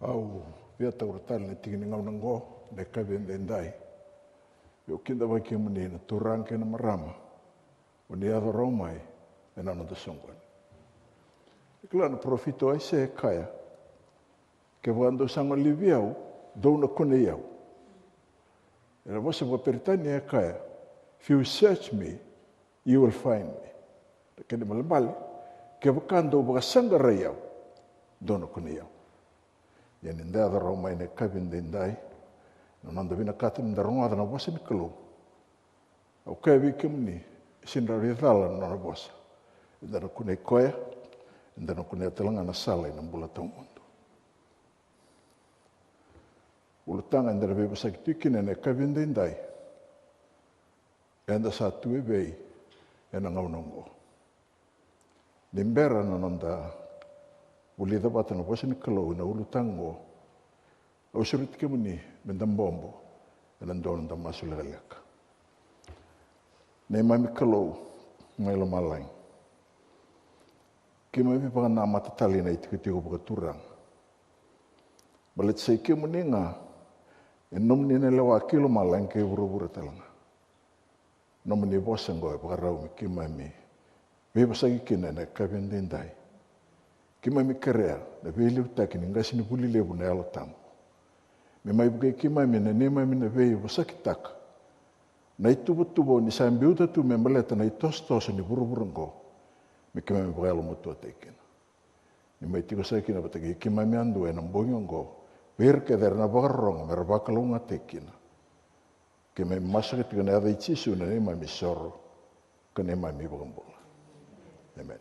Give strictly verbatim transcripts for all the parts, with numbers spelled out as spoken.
Au via taura tale na tiki ni gauna oqo, na yakavi edaidai. Au kidavaki kemuni na turaga kei na marama, o ni yaco rawa mai ena noda soqoni. Kila na parofita o Aisea e kaya, kevaka dou sa golivi au, dou na kunei au. Ena vosa vakaperitania e kaya, if you search me, you will find me. Na kena ibalebale, kevaka dou vakasaqarai au, dou na kunei au. Ia ni da yaco rawa mai na yakavi edaidai, na noda vinakata ni da rogoca na vosa ni Kalou. Au kaya vei kemuni, e sega ni rawa ni cala na nona vosa. Eda na kunei koya, eda na kunea tale ga na sala ena bula tawamudu. Ulutaga eda na veivosaki tiko kina ena yakavi edaidai. Eda sa tu evei ena gauna oqo? Ni bera na noda vulica vata na vosa ni Kalou ena ulutaga oqo, au sureti kemuni meda bobo ena dua na noda masu lekaleka. Neimami Kalou mai lomalagi, keimami vakanamata tale ina itikotiko vakaturaga. Baleta sa i kemuni ga e nomuni na lewa ki lomalagi kei vuravura tale ga. Nomuni vosa oqo e vakarau me keimami veivosaki kina ena yakavi edaidai. Keimami kerea na veiliutaki ni qasenivuli levu na Yalo Tabu, me mai vukei keimami ena neimami na veivosakitaka na ituvatuva o ni sa biuta tu me baleta na itosotoso ni vuravura oqo, me keimami vakayalomatua tiko kina. Ni mai tiko saka kina vata kei keimami yadua ena bogi oqo, vei ira kece era na vakarorogo me ra vakalougatataki kina. Keimami masu saka tiko ena yaca i Jisu na neimami isoro ka neimami iVakabula. Emeni.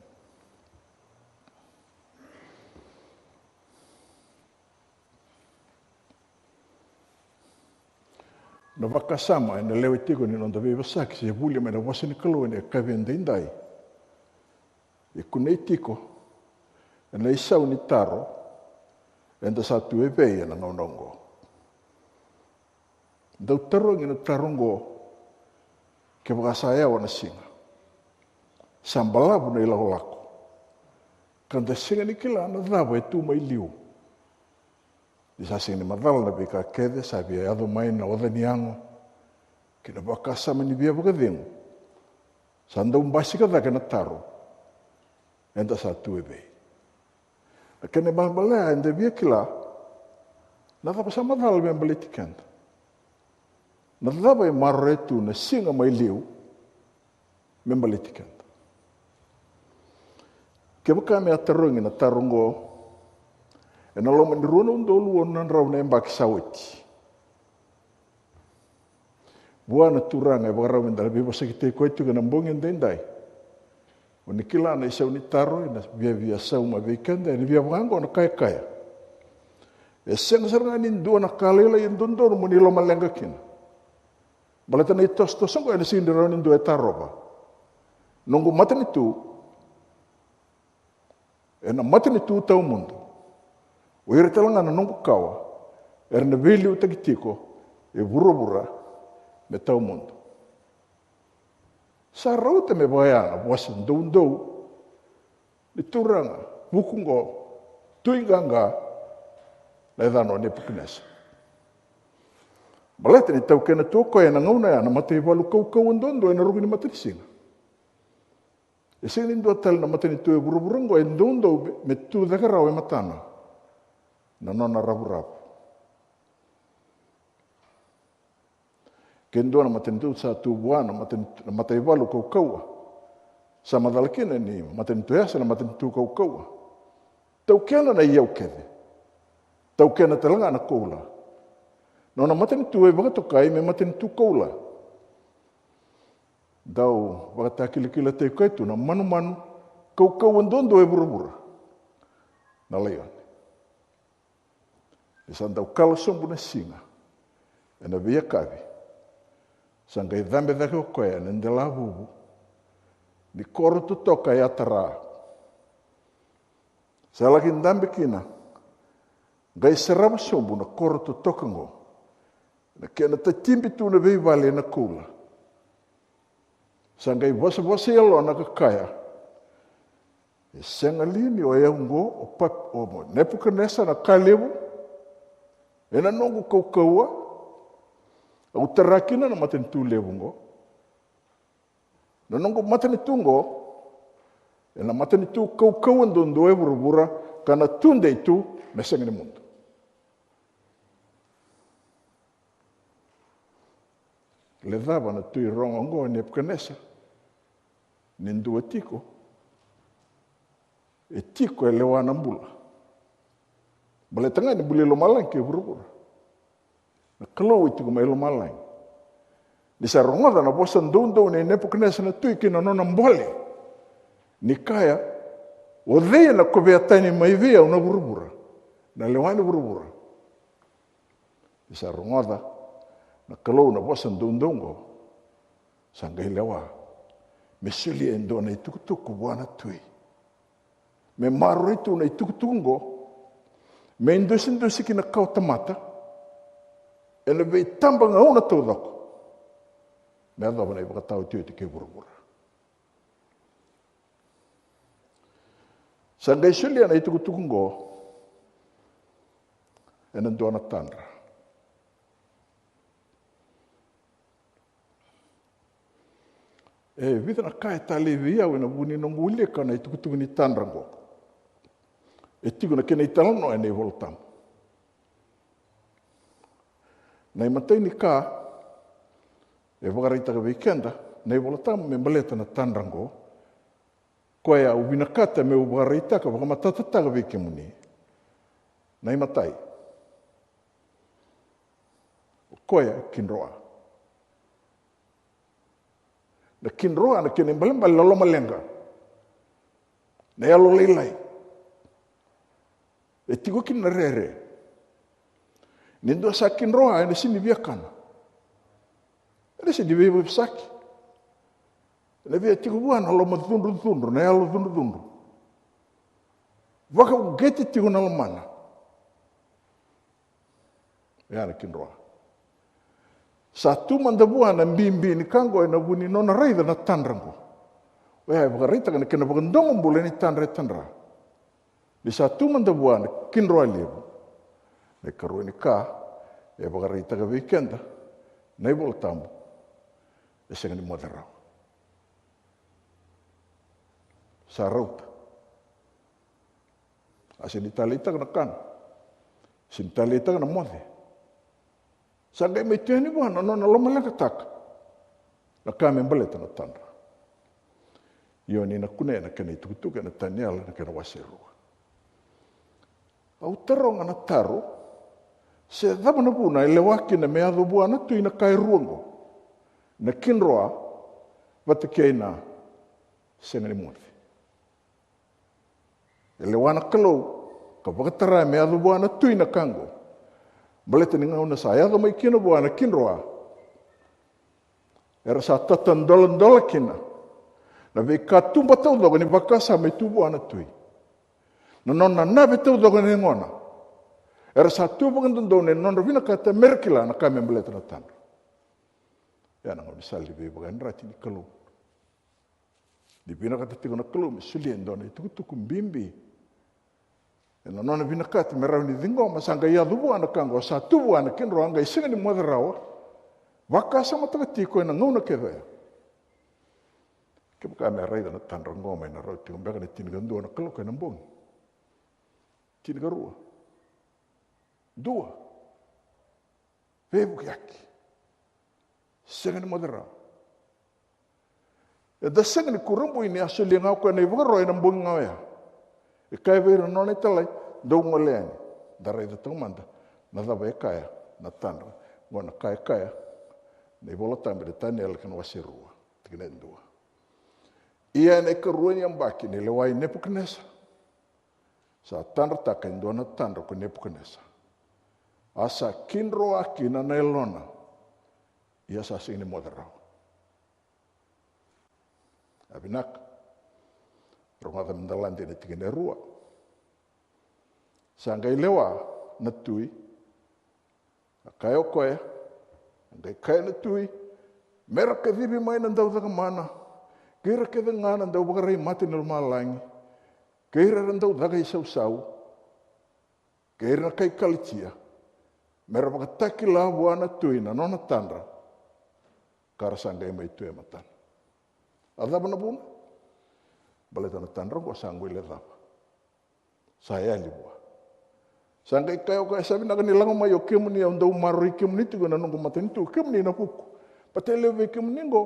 Na vakasama ena lewe tiko ni noda veivosaki se vuli mai na vosa ni Kalou ena yakavi edaidai e kunei tiko ena isau ni taro: eda sa tu evei ena gauna oqo? Dau tarogi na taro oqo kevaka sa yawa na siga, sa balavu na ilakolako, ka da sega ni kila na cava e tu mai liu. Ni sa sega ni macala na veika kece sa via yaco mai na oca ni yago kei na vakasama ni via vakacegu, sa dau basika cake na taro: eda sa tu evei? Na kena ibalebale, eda via kila na cava sa macala me baleti keda. Na cava e maroroya tu na siga mai liu me baleti keda? Kevaka me a tarogi na taro oqo ena loma ni rua na udolu ono na drau na yabaki sa oti, vua na turaga e vakarau me da na veivosakitaki koya tiko ena bogi edaidai, o ni kila na isau ni taro ena viavia sauma vei keda, ena via vaka oqo na ka e kaya: E sega sara ga ni dua na ka lailai e dodonu mo ni lomaleqa kina, baleta na itosotoso oqo ena sega ni rawa ni dua e tarova. Noqu matanitu ena matanitu tawamudu. O ira tale ga na noqu kawa era na veiliutaki tiko e vuravura me tawamudu. Sa rauta me vaya na vosa doudou ni turaga vuku oqo, tui qaqa, na yacana o Nepukanesa. Baleta ni taukena tu o koya ena gauna ya na mataivalu kaukauwa duadua ena ruku ni matanisiga. E sega ni dua tale na matanitu e vuravura oqo e doudou me tu cake rawa e matana na nona ravuravu. Ke dua na matanitu sa tu vua na matanitu, na mataivalu kaukauwa, sa macala kina ni matanitu ya sa na matanitu kaukauwa. Taukena na iyau kece. Taukena tale ga na koula. Nona matanitu e vakatokai me matanitu koula. Dau vakatakilakilataki koya tu na manumanu kaukauwa duadua e vuravura, na laione. Ni sa dau kala sobu na siga ena veiyakavi, sa qai cabe cake o koya ena delavuvu ni koro totoka e Atara. Sa laki dabe kina, qai sarava sobu na koro totoka oqo, na kena tatibi tu na veivale ena koula. Sa qai vosavosa i yalona ka kaya: E sega li ni o yau oqo o Pap-, o Nepukanesa na ka levu? Ena noqu kaukauwa au tara kina na matanitu levu oqo. Na noqu matanitu oqo ena matanitu kaukauwa duadua e vuravura, ka na tudei tu me sega ni mudu. Lecava na tui rogo oqo o Nepukanesa ni dua tiko e tiko e lewa na bula. Baleta ga ni buli lomalagi kei vuravura. Na Kalou e tiko mai lomalagi. Ni sa rogoca na vosa doudou nei Nepukanesa na tui kei na nona bole, ni kaya, o cei ena kovea tani mai vei au na vuravura, na lewa ni vuravura? Ni sa rogoca na Kalou na vosa doudou oqo, sa qai lewa me solia e dua na itukutuku vua na tui. Me maroroi tu na itukutuku oqo me idusidusi ki na kawa tamata ena veitabagauna taucoko, me yacova na ivakataotioti kei vuravura. Sa qai solia na itukutuku oqo ena dua na tadra. E vica na ka e talei vei au ena vuku ni noqu wilika na itukutuku ni tadra oqo. E tiko na kena italanoa ena iVola Tabu. Na imatai ni ka e vakaraitaka vei keda na iVola Tabu me baleta na tadra oqo, koya au vinakata meu vakaraitaka, vakamatatataka vei kemuni. Na imatai, o koya e kidroa. Na kidroa na kena ibalebale na lomaleqa, na yalolailai. E tiko kina na rere. Ni dua sa kidroa ena sega ni via kana. Ena sega ni veivosaki. Ena via tiko vua na loma cudrucudru, na yalo cudrucudru. Vakauqeti tiko na lomana. Oya na kidroa. Sa tu mada vua na bibi ni ka oqo ena vuku ni nona raica na tadra oqo. Oya e vakaraitaka na kena vakadogo bula ni tadra e tadra. Ni sa tu mada vua na kidroa levu. Na ikarua ni ka e vakaraitaka vei keda na iVola Tabu, e sega ni moce rawa. Sa rauta. A sega ni taleitaka na kana. Sega ni taleitaka na moce. Sa qai mai tu yani vua na nona lomaleqataka na ka me baleta na tadra. Io, ni na kunea na kena itukutuku ena Taniela na kena wase rua. Au taroga na taro, se cava na vuna e lewa kina me yaco vua na tui na ka e rua oqo, na kidroa vata kei na sega ni moce. E lewa na Kalou ka vakatara me yaco vua na tui na ka oqo. Baleta ni gauna sa yaco mai kina vua na kidroa, era sa tatadoladola kina na veikatuba taucoko ni vakasama e tu vua na tui. Na nona nave taucoko na yagona. Era sa tu vakadodonu ena nodra vinakata mera kila na ka me baleta na tadra. Ia na gaunisala ni veivakayadrati ni Kalou. Ni vinakata tiko na Kalou me solia e dua na itukutuku bibi ena nona vinakata me rawa ni ciqoma, sa qai yaco vua na ka oqo, sa tu vua na kidroa, a qai sega ni moce rawa. Vakasamataka tiko ena gauna kece oya. Kevaka me raica na tadra oqo mai na rauta tiko beka na tinikadua na kaloko ena bogi. Tinikarua. Dua. Veivukiyaki. Sega ni moce rawa. Eda sega ni kurabui ni a solia ga o koya na ivakaro ena bogi ga oya. E kaya vei ira na nona italai, dou gole yani. Da raica taumada na cava e kaya na tadra. Oqo na ka e kaya na iVola Tabu ena Taniela kena wase rua, tikina e dua. Ia ena ikarua ni yabaki ni lewa i Nepukanesa, sa tadrataka e dua na tadra ko Nepukanesa. A sa kidroa kina na yalona, ia sa sega ni moce rawa. A vinaka. Rogoca meda lade ena tikina e rua. Sa qai lewa na tui, a kaya o koya, a qai kaya na tui, mera kacivi mai na daucakamana, kei ira kece ga na dauvakarai mata ni lomalagi, kei ira era dau caka i sausau, kei ira na kai Kalitia, Me ra vakatakila vua na tui na nona tadra, ka ra sa qai mai tu e matana. A cava na vuna? Baleta na tadra oqo sa guilecava. Sa yali vua. Sa qai kaya o koya, sa vinaka ni lako mai o kemuni, au dau maroroi kemuni tiko ena noqu matanitu, kemuni na vuku. Baleta e levu vei kemuni oqo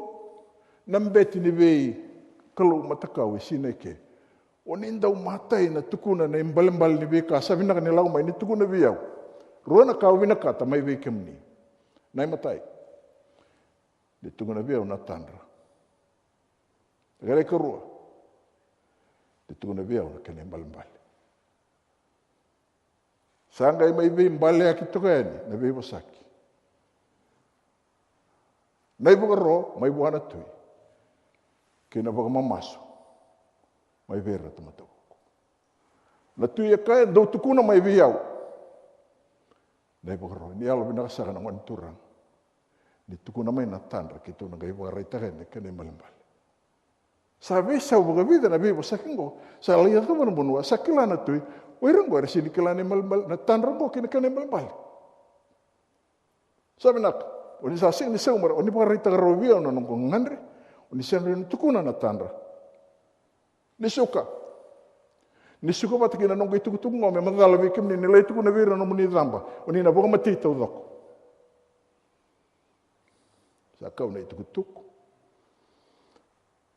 na bete ni veikalou matakau e sinai ke. O ni dau matai na tukuna na ibalebale ni veika, sa vinaka ni lako mai ni tukuna vei au. Rua na ka au vinakata mai vei kemuni. Na imatai, ni tukuna vei au na tadra. Kena ikarua, ni tukuna vei au na kena ibalebale. Sa qai mai veibaleyaki toka yani na veivosaki. Na ivakaro mai vua na tui kei na vakamamasu mai vei ira na tamata vuku. Na tui e kaya, dou tukuna mai vei au. Na ivakaro, ni yalo vinaka saka na gone turaga. Ni tukuna mai na tadra, keitou na qai vakaraitaka yani na kena ibalebale. Sa veisau vakavica na veivosaki oqo, sa lai yacova na vanua, sa kila na tui, o ira oqo era sega ni kila na ibalebale, na tadra oqo kei na kena ibalebale. Sa vinaka, o ni sa sega ni sauma rawa, o ni vakaraitaka rawa vei au na noqu gagadre, o ni sega ni tukuna na tadra. Ni suka. Ni suka vata kei na noqu itukutuku oqo me macala vei kemuni, ni lai tukuna vei ira na nomuni caba, o ni na vakamatei taucoko. Sa kau na itukutuku.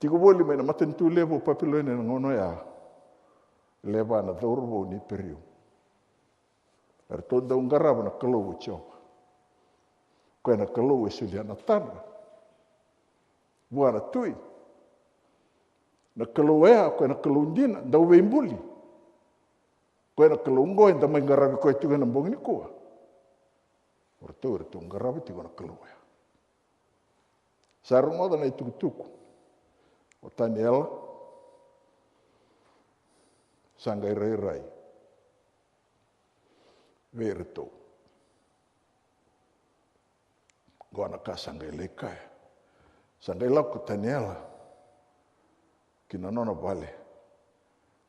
Tiko voli mai na matanitu levu o Papiloni ena gauna oya, levu na cauravou ni Iperiu. Eratou dau qarava na Kalou o Jiova. Koya na Kalou e solia na tadra vua na tui. Na Kalou oya, koya na Kalou dina, dau veibuli. Koya na Kalou oqo eda mai qaravi koya tiko ena bogi nikua. O ratou, eratou qarava tiko na Kalou oya. Sa rogoca na itukutuku o Taniela, sa qai rairai vei iratou. Qo na ka sa qai lai kaya. Sa qai lako ko Taniela ki na nona vale,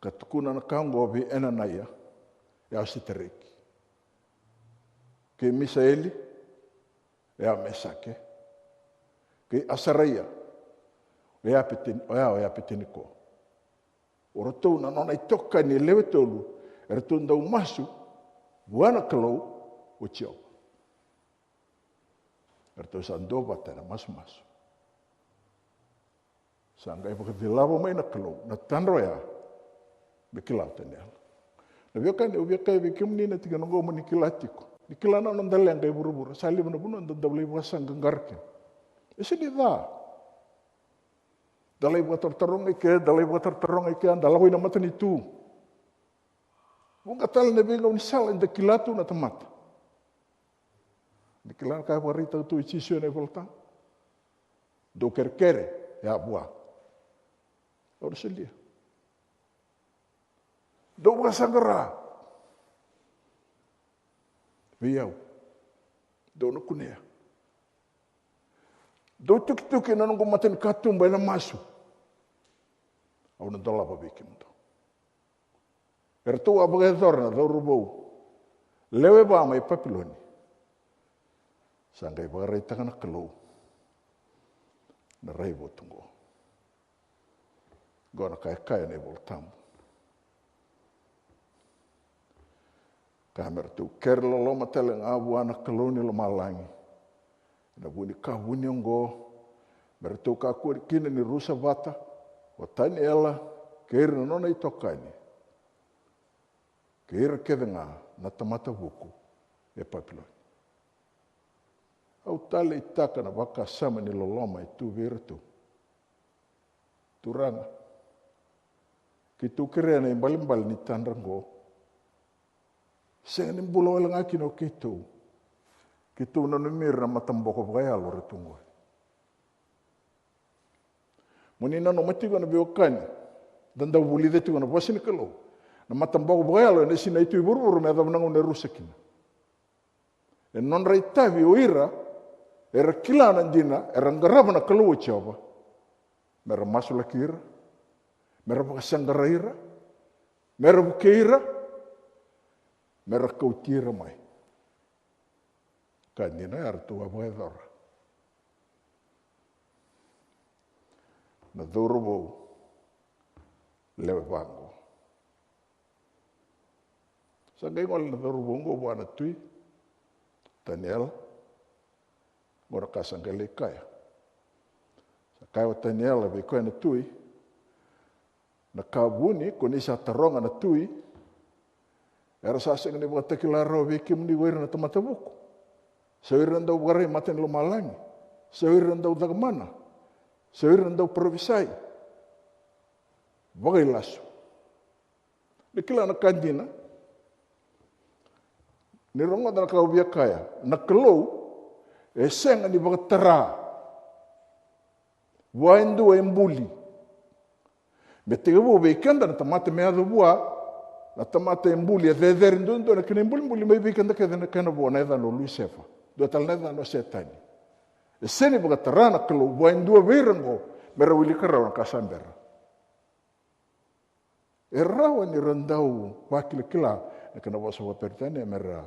ka tukuna na ka oqo vei Enanaia, ya o Setareki, kei Misaeli, oya o Mesake, kei Asaraia, oya o Apete-, oya o Apeteniko. O ratou na nona itokani e lewe tolu, eratou dau masu vua na Kalou o Jiova. Eratou sa duavata ena masumasu. Sa qai vakacilava mai na Kalou na tadra oya me kila o Taniela. Na veiwekani, au via kaya vei kemuni na tikina oqo mo ni kila tiko. Ni kila na noda leqa e vuravura, sa levu na vanua da dau lai vakasaqaqara kina. E sega ni ca. Da lai vakatarotaroga i ke, da lai vakatarotaroga i ke, da lako i na matanitu. Vuqa tale na veigaunisala eda kila tu na tamata. Ni kila na ka e vakaraitaka tu o Jisu ena iVolatabu. Dou kerekere, e a vua. Au na solia. Dou vakasaqara vei au. Dou na kunea. Dou tukituki ena noqu matanikatuba ena masu. Au na dolava vei kemudou. Eratou a vakayacora na cauravou lewe va mai Papiloni. Sa qai vakaraitaka na Kalou na raivotu oqo. Oqo na ka e kaya na iVolatabu. Ka me ratou kere loloma tale ga vua na Kalou ni lomalagi ena vu ni ka vuni oqo, me ratou kakua kina ni rusa vata o Taniela kei ira na nona itokani, kei ira kece ga na tamata vuku e Papiloni. Au taleitaka na vakasama ni loloma e tu vei iratou. Turaga, keitou kerea na ibalebale ni tadra oqo. Sega ni bula wale ga kina o keitou. Keitou nanumi ira na mataboko vakayalo era tu oqo. Mo ni nanuma tiko na veiwekani, da dau vulica tiko na vosa ni Kalou. Na mataboko vakayalo ena sinai tu i vuravura me yacova na gauna e rusa kina. E nodra itavi o ira era kila na dina, era qarava na Kalou o Jiova, me ra masulaki ira, me ra vakasaqarai ira, me ra vukei ira, me ra kauti ira mai. Ka dina ya eratou a vakayacora na cauravou lewe va qo. Sa qai gole na cauravou qo vua na tui Taniela. Qo na ka sa qai lai kaya. Sa kaya o Taniela vei koya na tui, na ka vuni ko ni sa taroga na tui, era sa sega ni vakatakila rawa vei kemuni ko ira na tamata vuku, se o ira na dau vakarai mata ni lomalagi, se o ira na dau cakamana, se o ira na dau parofisai vakailasu. Ni kila na ka dina, ni rogoca na ka au via kaya, na Kalou e sega ni vakatara vua e dua e buli. Me tekivu vei keda na tamata me yaco vua na tamata e buli, e cecere duadua na kena ibulibuli mai vei keda kece na kena vo na yacana o Lusefa, dua tale na yacana o Setani. E sega ni vakatara na Kalou vua e dua vei ira oqo me ra wilika rawa na ka sa bera. E rawa ni ra dau vakilakila na kena vosa vakaperitania me ra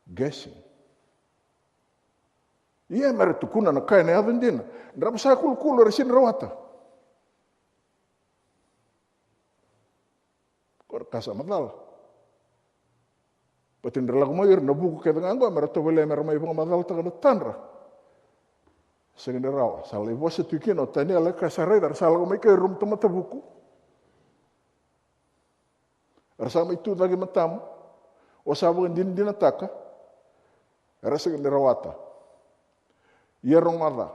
guessing. Ia me ra tukuna na ka ena yaco dina. Drava sa kulukulu era sega ni rawata. Ko ra ka sa macala. Baleta ni ra lako mai ira na vuku kece ga oqo me ra tovolea me ra mai vakamacalataka na tadra. Sega ni rawa, sa lai vosa tu kina o Taniela ka sa raica, ra sa lako mai kei ira na tamata vuku. Era sa mai tu cake i matamu, o sa vakadinadinataka, era sega ni rawata. Ia rogoca,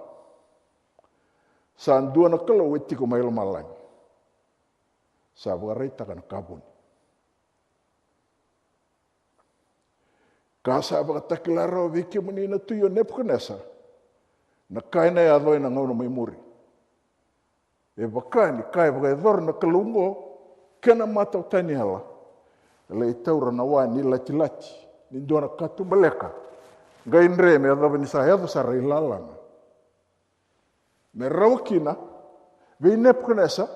sa dua na Kalou e tiko mai lomalagi. Sa vakaraitaka na ka vuni. Ka sa vakatakila rawa vei kemuni na tui o Nepukanesa na ka ena yaco ena gauna mai muri. E vaka ni ka e vakayacora na Kalou oqo kei na mata o Taniela, e lai taura na wa ni latilati ni dua na katubaleka qai dre me yacova ni sa yaco sara i lalana. Me rawa kina vei Nepukanesa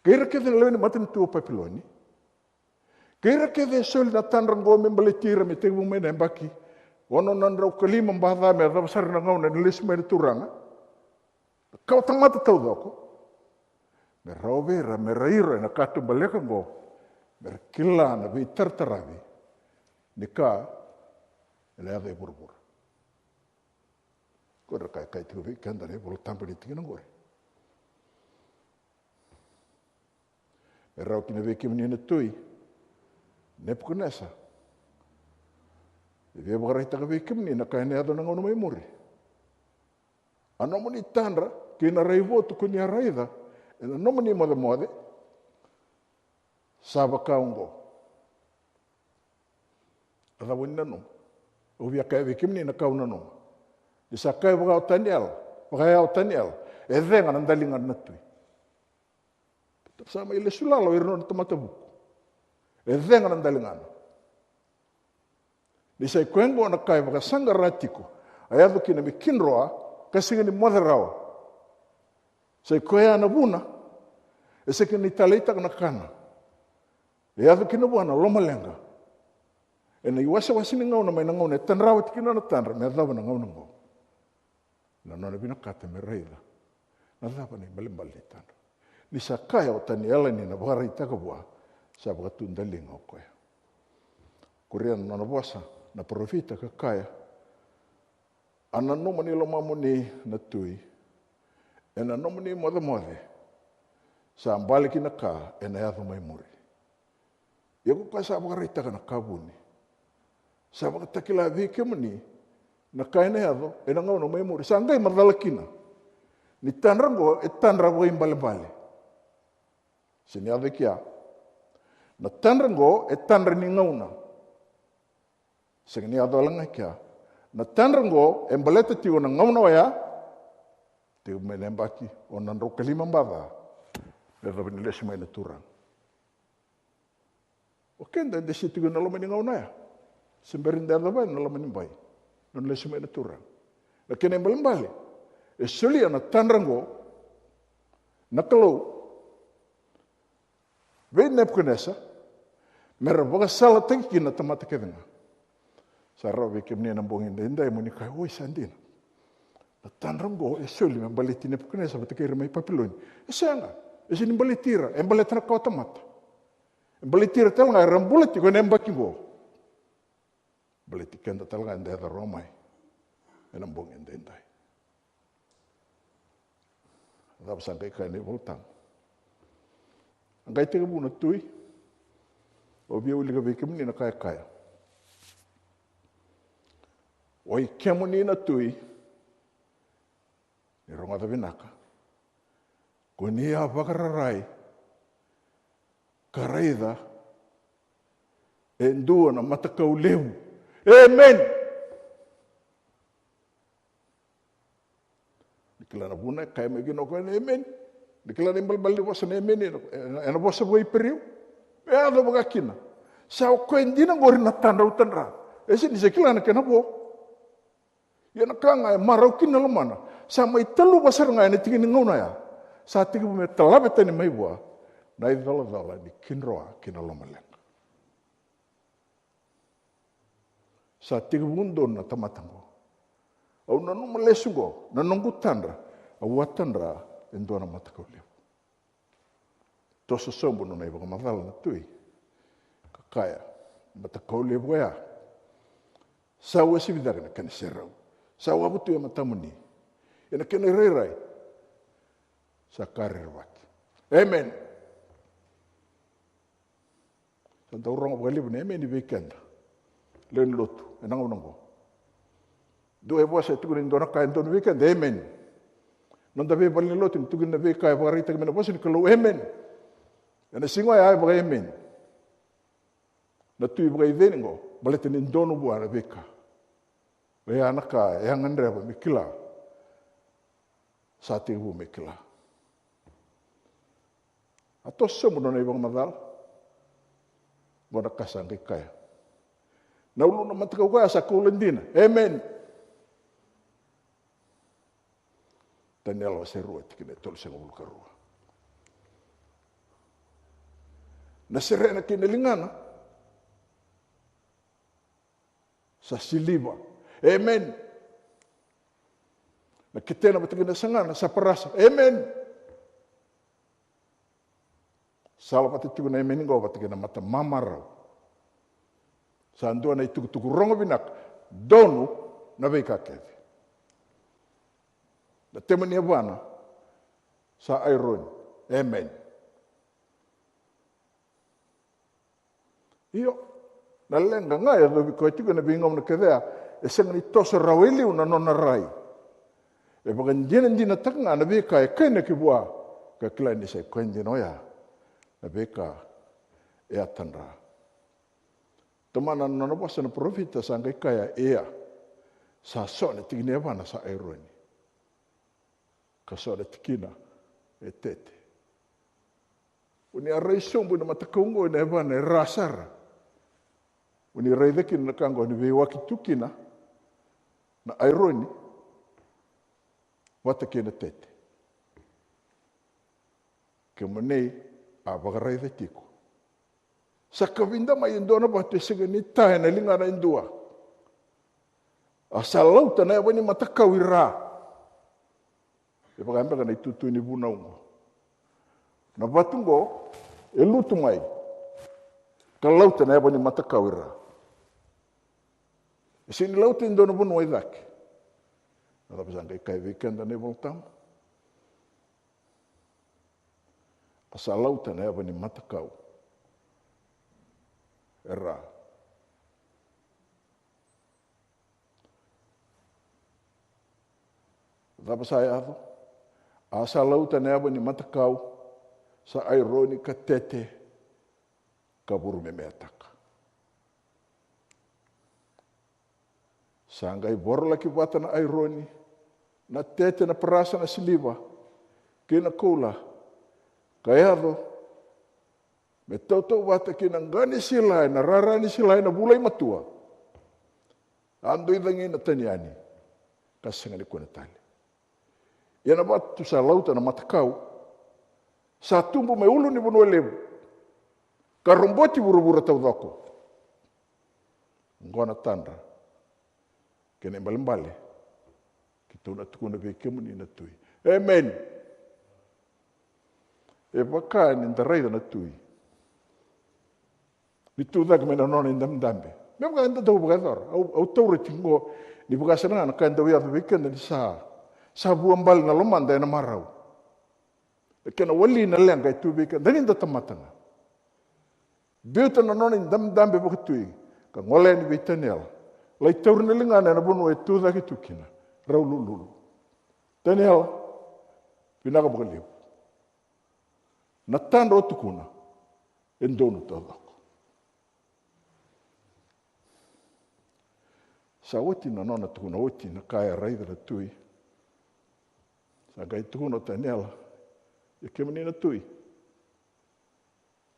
kei ira kece na lewe ni matanitu o Papiloni, kei ira kece e soli na tadra oqo me baleti ira me tekivu mai na yabaki ono na drau ka lima ba ca me yacova sara na gauna ni lesu mai na Turaga. Na kawatamata taucoko me rawa vei ira me ra ira ena katubaleka oqo, me ra kila na veitarataravi ni ka ena yaco e vuravura. Ko ira ka e kai tiko vei keda na iVola Tabu ni tikina oqori. E rawa kina vei kemuni na tui Nepukanesa, e via vakaraitaka vei kemuni na ka ena yaco na gauna mai muri. A nomuni tadra kei na raivotu ko ni a raica ena nomuni mocemoce, sa vaka oqo. A cava ni nanuma? Au via kaya vei kemuni na ka au nanuma. Ni sa kaya vaka o Taniela, vakaya o Taniela, e cega na daligana na tui. Sa mai lesu lala o ira na nona tamata vuku. E cega na daligana. Ni sa i koya oqo na ka e vakasaqara tiko, a yaco kina me kidroa ka sega ni moce rawa. Sa i koya na vuna e sega ni taleitaka na kana. E yaco kina vua na lomaleqa ena iwasewase ni gauna mai na gauna e tadrava tiko kina na tadra me yacova na gauna oqo. Na nona vinakata me raica na cava na ibalebale ni tadra. Ni sa kaya o Taniela ni na vakaraitaka vua, sa vakatu daliga o koya. Kuria na nona vosa na parofita ka kaya, a nanuma ni lomamuni na tui ena nomuni mocemoce, sa bale ki na ka ena yaco mai muri. Ia ko koya sa vakaraitaka na ka vuni, sa vakatakila vei kemuni na ka ena yaco ena gauna mai muri. Sa qai macala kina ni tadra oqo e tadra vakaibalebale. Se ni yaco i kea na tadra oqo e tadra ni gauna. Sega ni yaco wale ga i kea. Na tadra oqo e baleta tiko na gauna oya, tiko mai na yabaki ono na drau ka lima ba ca me yacova ni lesu mai na Turaga. O keda eda se tiko ena loma ni gauna oya, se bera ni da yacova ena loma ni bai na nona lesu mai na Turaga. Na kena ibalebale, e solia na tadra oqo na Kalou vei Nepukanesa me ra vakasalataki kina na tamata kece ga. Sa rawa vei kemuni ena bogi edaidai mo ni kaya, oi, sa dina. Na tadra oqo e soli me baleti Nepukanesa vata kei ira mai Papiloni. E sega, e sega ni baleti ira, e baleta na kawa tamata. E baleti ira tale ga era bula tiko ena yabaki oqo. Baleti keda tale ga eda yaco rawa mai ena bogi edaidai. Cava sa qai kaya na iVolatabu? A qai tekivu na tui. Au via wilika vei kemuni na ka e kaya. Oi kemuni na tui, ni rogoca vinaka. Ko ni a vakararai ka raica e dua na matakau levu. Emeni. Ni kila na vuna e kaya mai kina o koya na emeni. Ni kila na ibalebale ni vosa na emeni ena, ena, ena vosa vakaIperiu. E yaco vaka kina. Sa o koya dina qori na tadra au tadra. E sega ni se kila na kena vo. Ia na ka ga e marau kina na lomana, sa mai taluva sara ga ena tiki ni gauna ya. Sa tekivu me talave tani mai vua na icolacola ni kidroa kei na lomaleqa. Sa tekivu donu na tamata oqo. Au nanuma lesu oqo, na noqu tadra, au a tadra e dua na matakau levu. Toso sobu nona ivakamacala na tui, ka kaya, matakau levu oya. Sa uasivi cake na kena serau. Sa wavu tu e matamuni. Ena kena irairai. Sa ka rerevaki. Emeni. Sa dau rogo vakalevu na emeni vei keda. Lewe ni lotu, ena gauna oqo. Dua e vosa e tukuna e dua na ka e donu vei keda, emeni. Noda veivale ni lotu ni tukuni na veika e vakaraitaki mai na vosa ni Kalou, emeni. Ena siga oya e vakaemeni. Na tui vakaiceni oqo, baleta ni donu vua na veika. Oya na ka e a gadreva me kila. Sa tekivu me kila. A toso sobu nona ivakamacala. Qo na ka sa qai kaya. Na uluna matakau koya sa koula dina. Emeni. Taniela wase rua tikina e tolusagavulu ka rua. Na serena kei na ligana. Sa siliva. Emeni. Na ketena vata kei na sagana sa parasa. Emeni. Sala vata tiko na emeni qo vata kei na mata mamarau. Sa dua na itukutuku rogo vinaka. Donu na veika kece. Na tema ni yavana sa aironi. Emeni. Io, na leqa ga e yacovi koya tiko ena veigauna kece ya, e sega ni toso rawa e liu na nona rai. E vakadinadinataka ga na veika e kainaki vua, ka kila ni sa i koya dina oya na veika e a tadra. Tomana na nona vosa na parofita sa qai kaya, ia, sa so na tiki ni yavana sa aironi. Ka so na tikina e tete. O ni a rai sobu ena matakau oqo ena yavana e ra sara. O ni raica kina na ka oqo ni veiwaki tu kina na aironi vata kei na tete. Kemuni a vakaraica tiko. Sa kavida mai e dua na vatu e sega ni ta ena ligana e dua. A sa lauta na yava ni matakau i ra. E vaka beka na itutu ni vunau oqo. Na vatu oqo e lutu mai ka lauta na yava ni matakau i ra. E sega ni lauta e dua na vanua i cake. Na cava sa qai kaya vei keda na iVolatabu? A sa lauta na yava ni matakau e ra. Cava sa yaco? A sa lauta na yava ni matakau, sa aironi ka tete, ka vuru me meataka. Sa qai vorolaki vata na aironi, na tete, na parasa, na siliva kei na koula, ka yaco me tautauvata kei na qa ni sila ena rara ni sila ena vula i matua. A dui cagina tani yani ka sega ni kune tale. Ia na vatu sa lauta na matakau sa tubu mai ulu ni vanua levu ka roboti vuravura taucoko. Oqo na tadra Kena ibalebale, keitou na tukuna vei kemuni na tui. Emeni. E vaka ni da raica na tui ni tu cake mai na nona idabedabe. Me vaka eda dau vakayacora, au, au taura tiko qo ni vaka sara ga na ka e dau yaco vei keda ni sa, sa vuabale na lomada ena marau. E kena wali na leqa e tu vei keda ni da tamata ga. Biuta na nona idabedabe vakatui ka gole yani vei Taniela. Lai tauri na ligana ena vanua e tu cake tu kina. Rau lululu. Taniela, vinaka vakalevu. Na tadra o tukuna e donu taucoko. Sa oti na nona tukuna oti na ka e raica na tui. Sa qai tukuna o Taniela, ia kemuni na tui,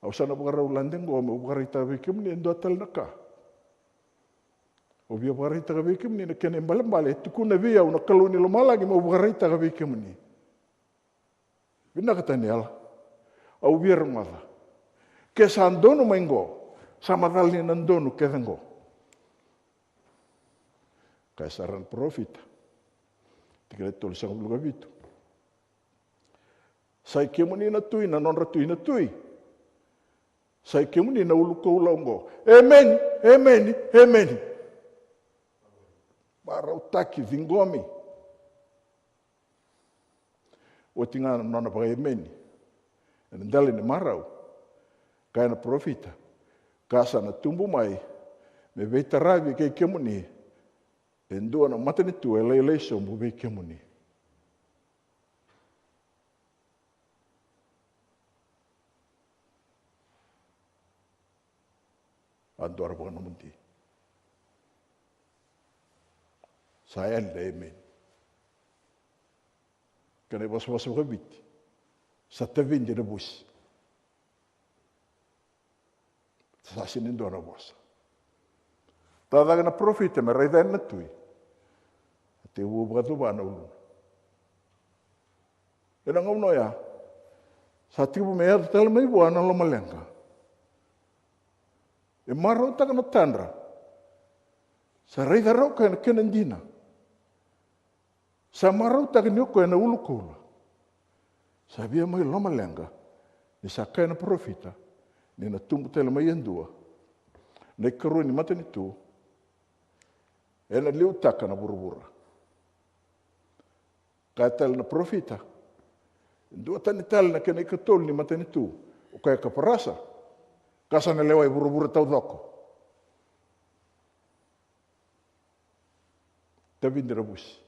au sa na vakarau lade qo meu vakaraitaka vei kemuni e dua tale na ka. Au via vakaraitaka vei kemuni na kena ibalebale e tukuna vei au na Kalou ni lomalagi meu vakaraitaka vei kemuni. Vinaka Taniela, au via rogoca. Ke sa donu mai qo, sa macala ni na donu kece qo. Kaya sara na parofita, tikina e tolusagavulu ka vitu. Sa i kemuni na tui, na nodra tui na tui. Sa i kemuni na ulu koula oqo. Emeni, emeni, emeni. Marautaki, ciqomi. Oti ga na nona vakaemeni ena dela ni marau, kaya na parofita, ka sa na tubu mai me veitaravi kei kemuni e dua na matanitu e lailai sobu vei kemuni. A dua na vakanomodi. Sa yali na emeni. Kena ivosavosa vakaviti, sa tavidi na vusi. Sa sega ni dua na vosa. Tacake na parofita me raica yani na tui. A tekivu vakacuva na uluna. Ena gauna oya sa tekivu me yaco tale mai vua na lomaleqa. E marautaka na tadra. Sa raica rawa o koya na kena dina. Sa marautaka ni o koya na ulu koula. Sa via mai lomaleqa ni sa kaya na parofita ni na tubu tale mai e dua na ikarua ni matanitu ena liutaka na vuravura. Kaya tale na parofita, e dua tani tale na kena ikatolu ni matanitu, o koya ka parasa, ka sa na lewa i vuravura taucoko. Tavidi na vusi.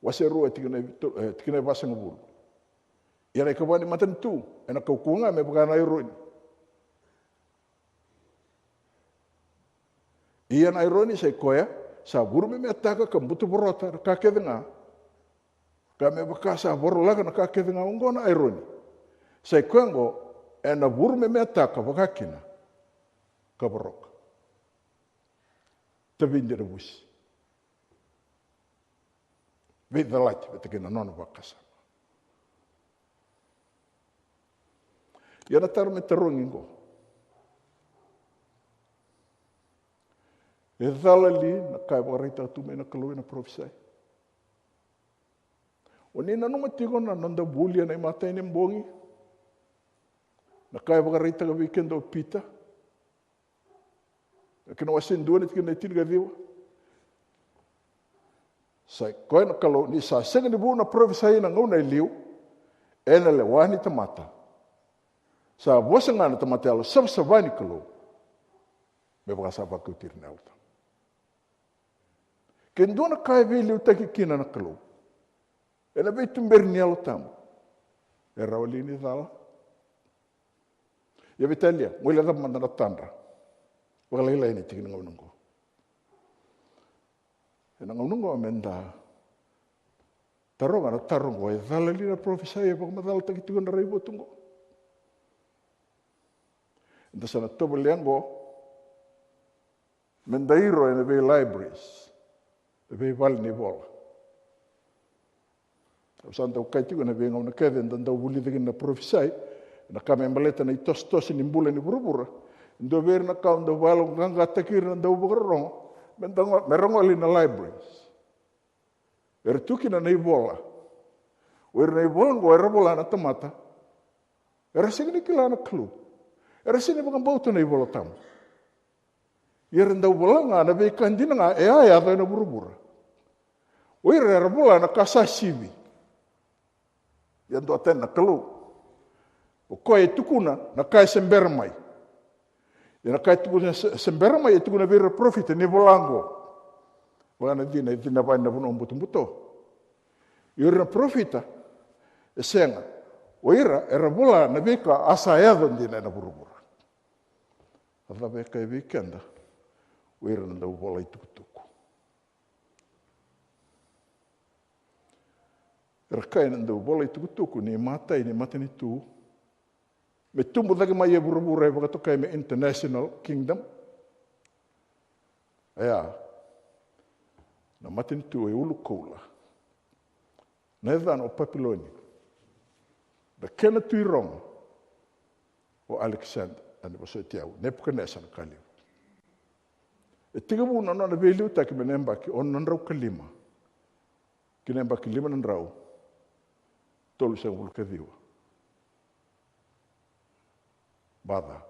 Wase rua, tikina e to-, e, tikina e vasagavulu. Ia na ikava ni matanitu ena kaukauwa ga me vaka na aironi. Ia na aironi sa i koya sa vurumemeataka ka butuvorota na ka kece ga. Ka me vaka sa vorolaka na ka kece ga oqo na aironi. Sa i koya oqo ena vurumemeataka vakakina ka voroka. Tavidi na vusi. Veicalati vata kei na nona vakasama. Ia na taro me tarogi oqo. E cala li na ka e vakaraitaka tu mai na Kalou ena parofisai? O ni nanuma tiko na noda vuli ena imatai ni bogi, na ka e vakaraitaka vei keda o Pita. Kei na wase dua na tikina e tinikaciwa. Sa i koya na Kalou, ni sa sega ni vu na parofisai ena gauna e liu, ena lewa ni tamata. Sa vosa ga na tamata yalo savasava ni Kalou. Me vaka sa vakauti ira na Yalo Tabu. Ke dua na ka e veiliutaki kina na Kalou ena veituberi ni Yalo Tabu, e rawa li ni cala? Ia veitalia, guilecava mada na tadra vakalailai ena tiki ni gauna oqo. Ena gauna oqo me da taroga na taro oqo, e cala li na parofisai e vakamacalataki tiko ena raivotu oqo? Eda sa na tovolea oqo me da iro ena vei libraries, e veivale ni vola. Au sa dau kaya tiko ena veigauna kece eda dau vulica kina na parofisai, na ka me baleta na itosotoso ni bula ni vuravura. Dua vei ira na ka au dau vakayaloqaqataki ira na dau vakarorogo me ra gole ina libraries. Era tu kina na ivola. O ira na ivola oqo era vola na tamata era sega ni kila na Kalou. Era sega ni vakabauta na iVola Tabu. Ia era dau vola ga na veika dina ga e a yaco ena vuravura. O ira era vola na ka sa sivi. Ia dua tani na Kalou, o koya e tukuna na ka e se bera mai. Ia na ka e tukuna se, se bera mai, e tukuna vei ira na parofita ni vola oqo. Vaka na cina e cina vani na vanua butobuto. Ia o ira na parofita e sega. O ira era vola na veika a sa yaco dina ena vuravura. A cava e kaya vei keda o ira na dau vola itukutuku? Era kaya na dau vola itukutuku ni matai ni matanitu me tubu cake mai e vuravura, e vakatokai me international kingdom. Aya, na matanitu e ulu koula, na yacana o Papiloni. Na kena tui rogo o Alexander, a ni vosoti au, Nepukanesa na ka levu. E tekivu na nona veiliutaki mai na yabaki ono na drau ka lima ki na yabaki lima na drau tolusagavulu ka ciwa. Baca.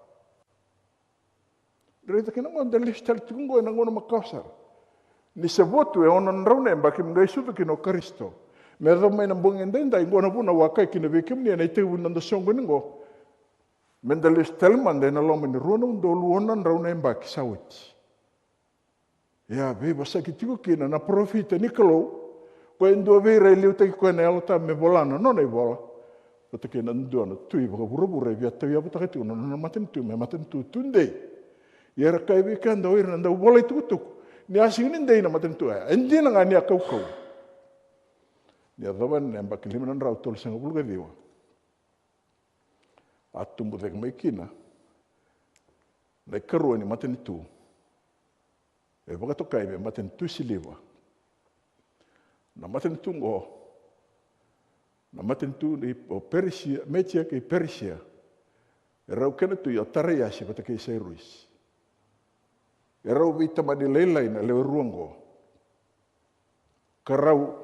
Raica kina oqo, da lesu tale tiko oqo ena gauna makawa sara. Ni se votu e ono na drau na yabaki me qai sucu kina o Karisito. Me yacova mai na bogi edaidai, oqo na vuna au a kaya kina vei kemuni ena itekivu ni noda soqoni oqo. Me da lesu tale mada ena loma ni rua na udolu ono na drau na yabaki sa oti. Ia, veivosaki tiko kina na parofita ni Kalou, koya e dua vei ira e liutaki koya na Yalo Tabu me vola na nona ivola, vata kei na dua na tui vakavuravura e via tauyavutaka tiko na nona matanitu me matanitu tudei. Ia era kaya vei keda o ira na dau vola itukutuku ni a sega ni dei na matanitu oya. E dina ga ni a kaukauwa. Ni yacova na yabaki lima na drau tolusagavulu ka ciwa, a tubu cake mai kina na ikarua ni matanitu e vakatokai me matanitu siliva. Na matanitu oqo, na matanitu ni o Perisia, Metia kei Perisia. E rau kena tui o Taraiasi vata kei Sairusi. E rau veitamani lailai na lewe rua oqo. Ka rau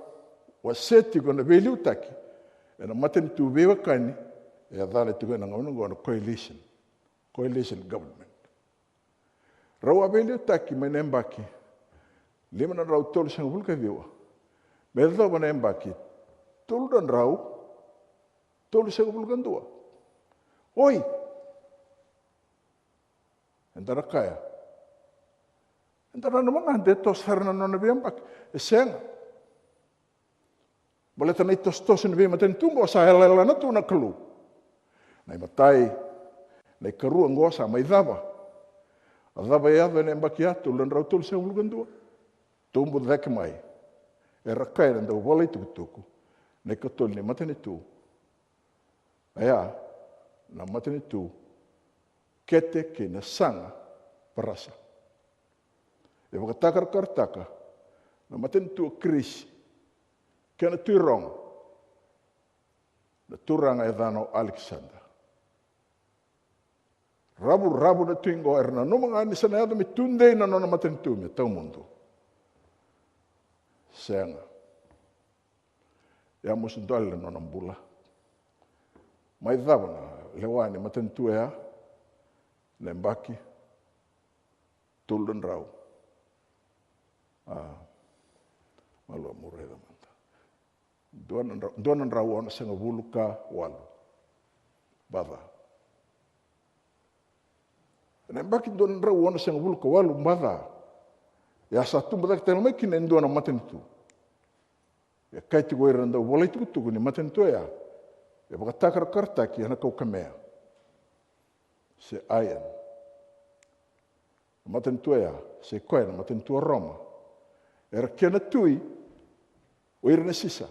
wasea tiko na veiliutaki ena matanitu veiwekani e yacana tiko ena gauna oqo na coalition, coalition government. Rau a veiliutaki mai na yabaki lima na drau tolusagavulu ka ciwa me yacova na yabaki tolu na drau tolusagavulu ka dua. Oi, eda na kaya, eda nanuma ga de toso sara na nona veiyabaki. E sega. Baleta na itosotoso ni veimatanitu oqo sa yalayalana tu na Kalou. Na imatai, na ikarua oqo sa mai cava. A cava e yaco ena yabaki ya tolu na drau tolusagavulu ka dua? Tubu cake mai, era kaya na dau vola itukutuku, na ikatolu ni matanitu. Aya, na matanitu kete kei na saga parasa. E vakatakarakarataka na matanitu o Kirisi, kena tui rogo, na turaga e yacana o Alexander. Ravuravu na tui oqo, era nanuma ga ni sa na yaco me tudei na nona matanitu me tawamudu. Sega. E a musu dole na nona bula. Mai cava na lewa ni matanitu oya, na yabaki tolu na drau. A, malua, meu raica mada. Dua na drau, dua na drau onosagavulu ka walu. Baca. Ena yabaki dua na drau onosagavulu ka walu, baca, e a sa tubu cake tale mai kina e dua na matanitu. E kaya tiko o ira na dau vola itukutuku ni matanitu oya e vakatakarakarataki ena kaukamea se iron. Na matanitu oya, se koya na matanitu o Roma, era kena tui o ira na sisa.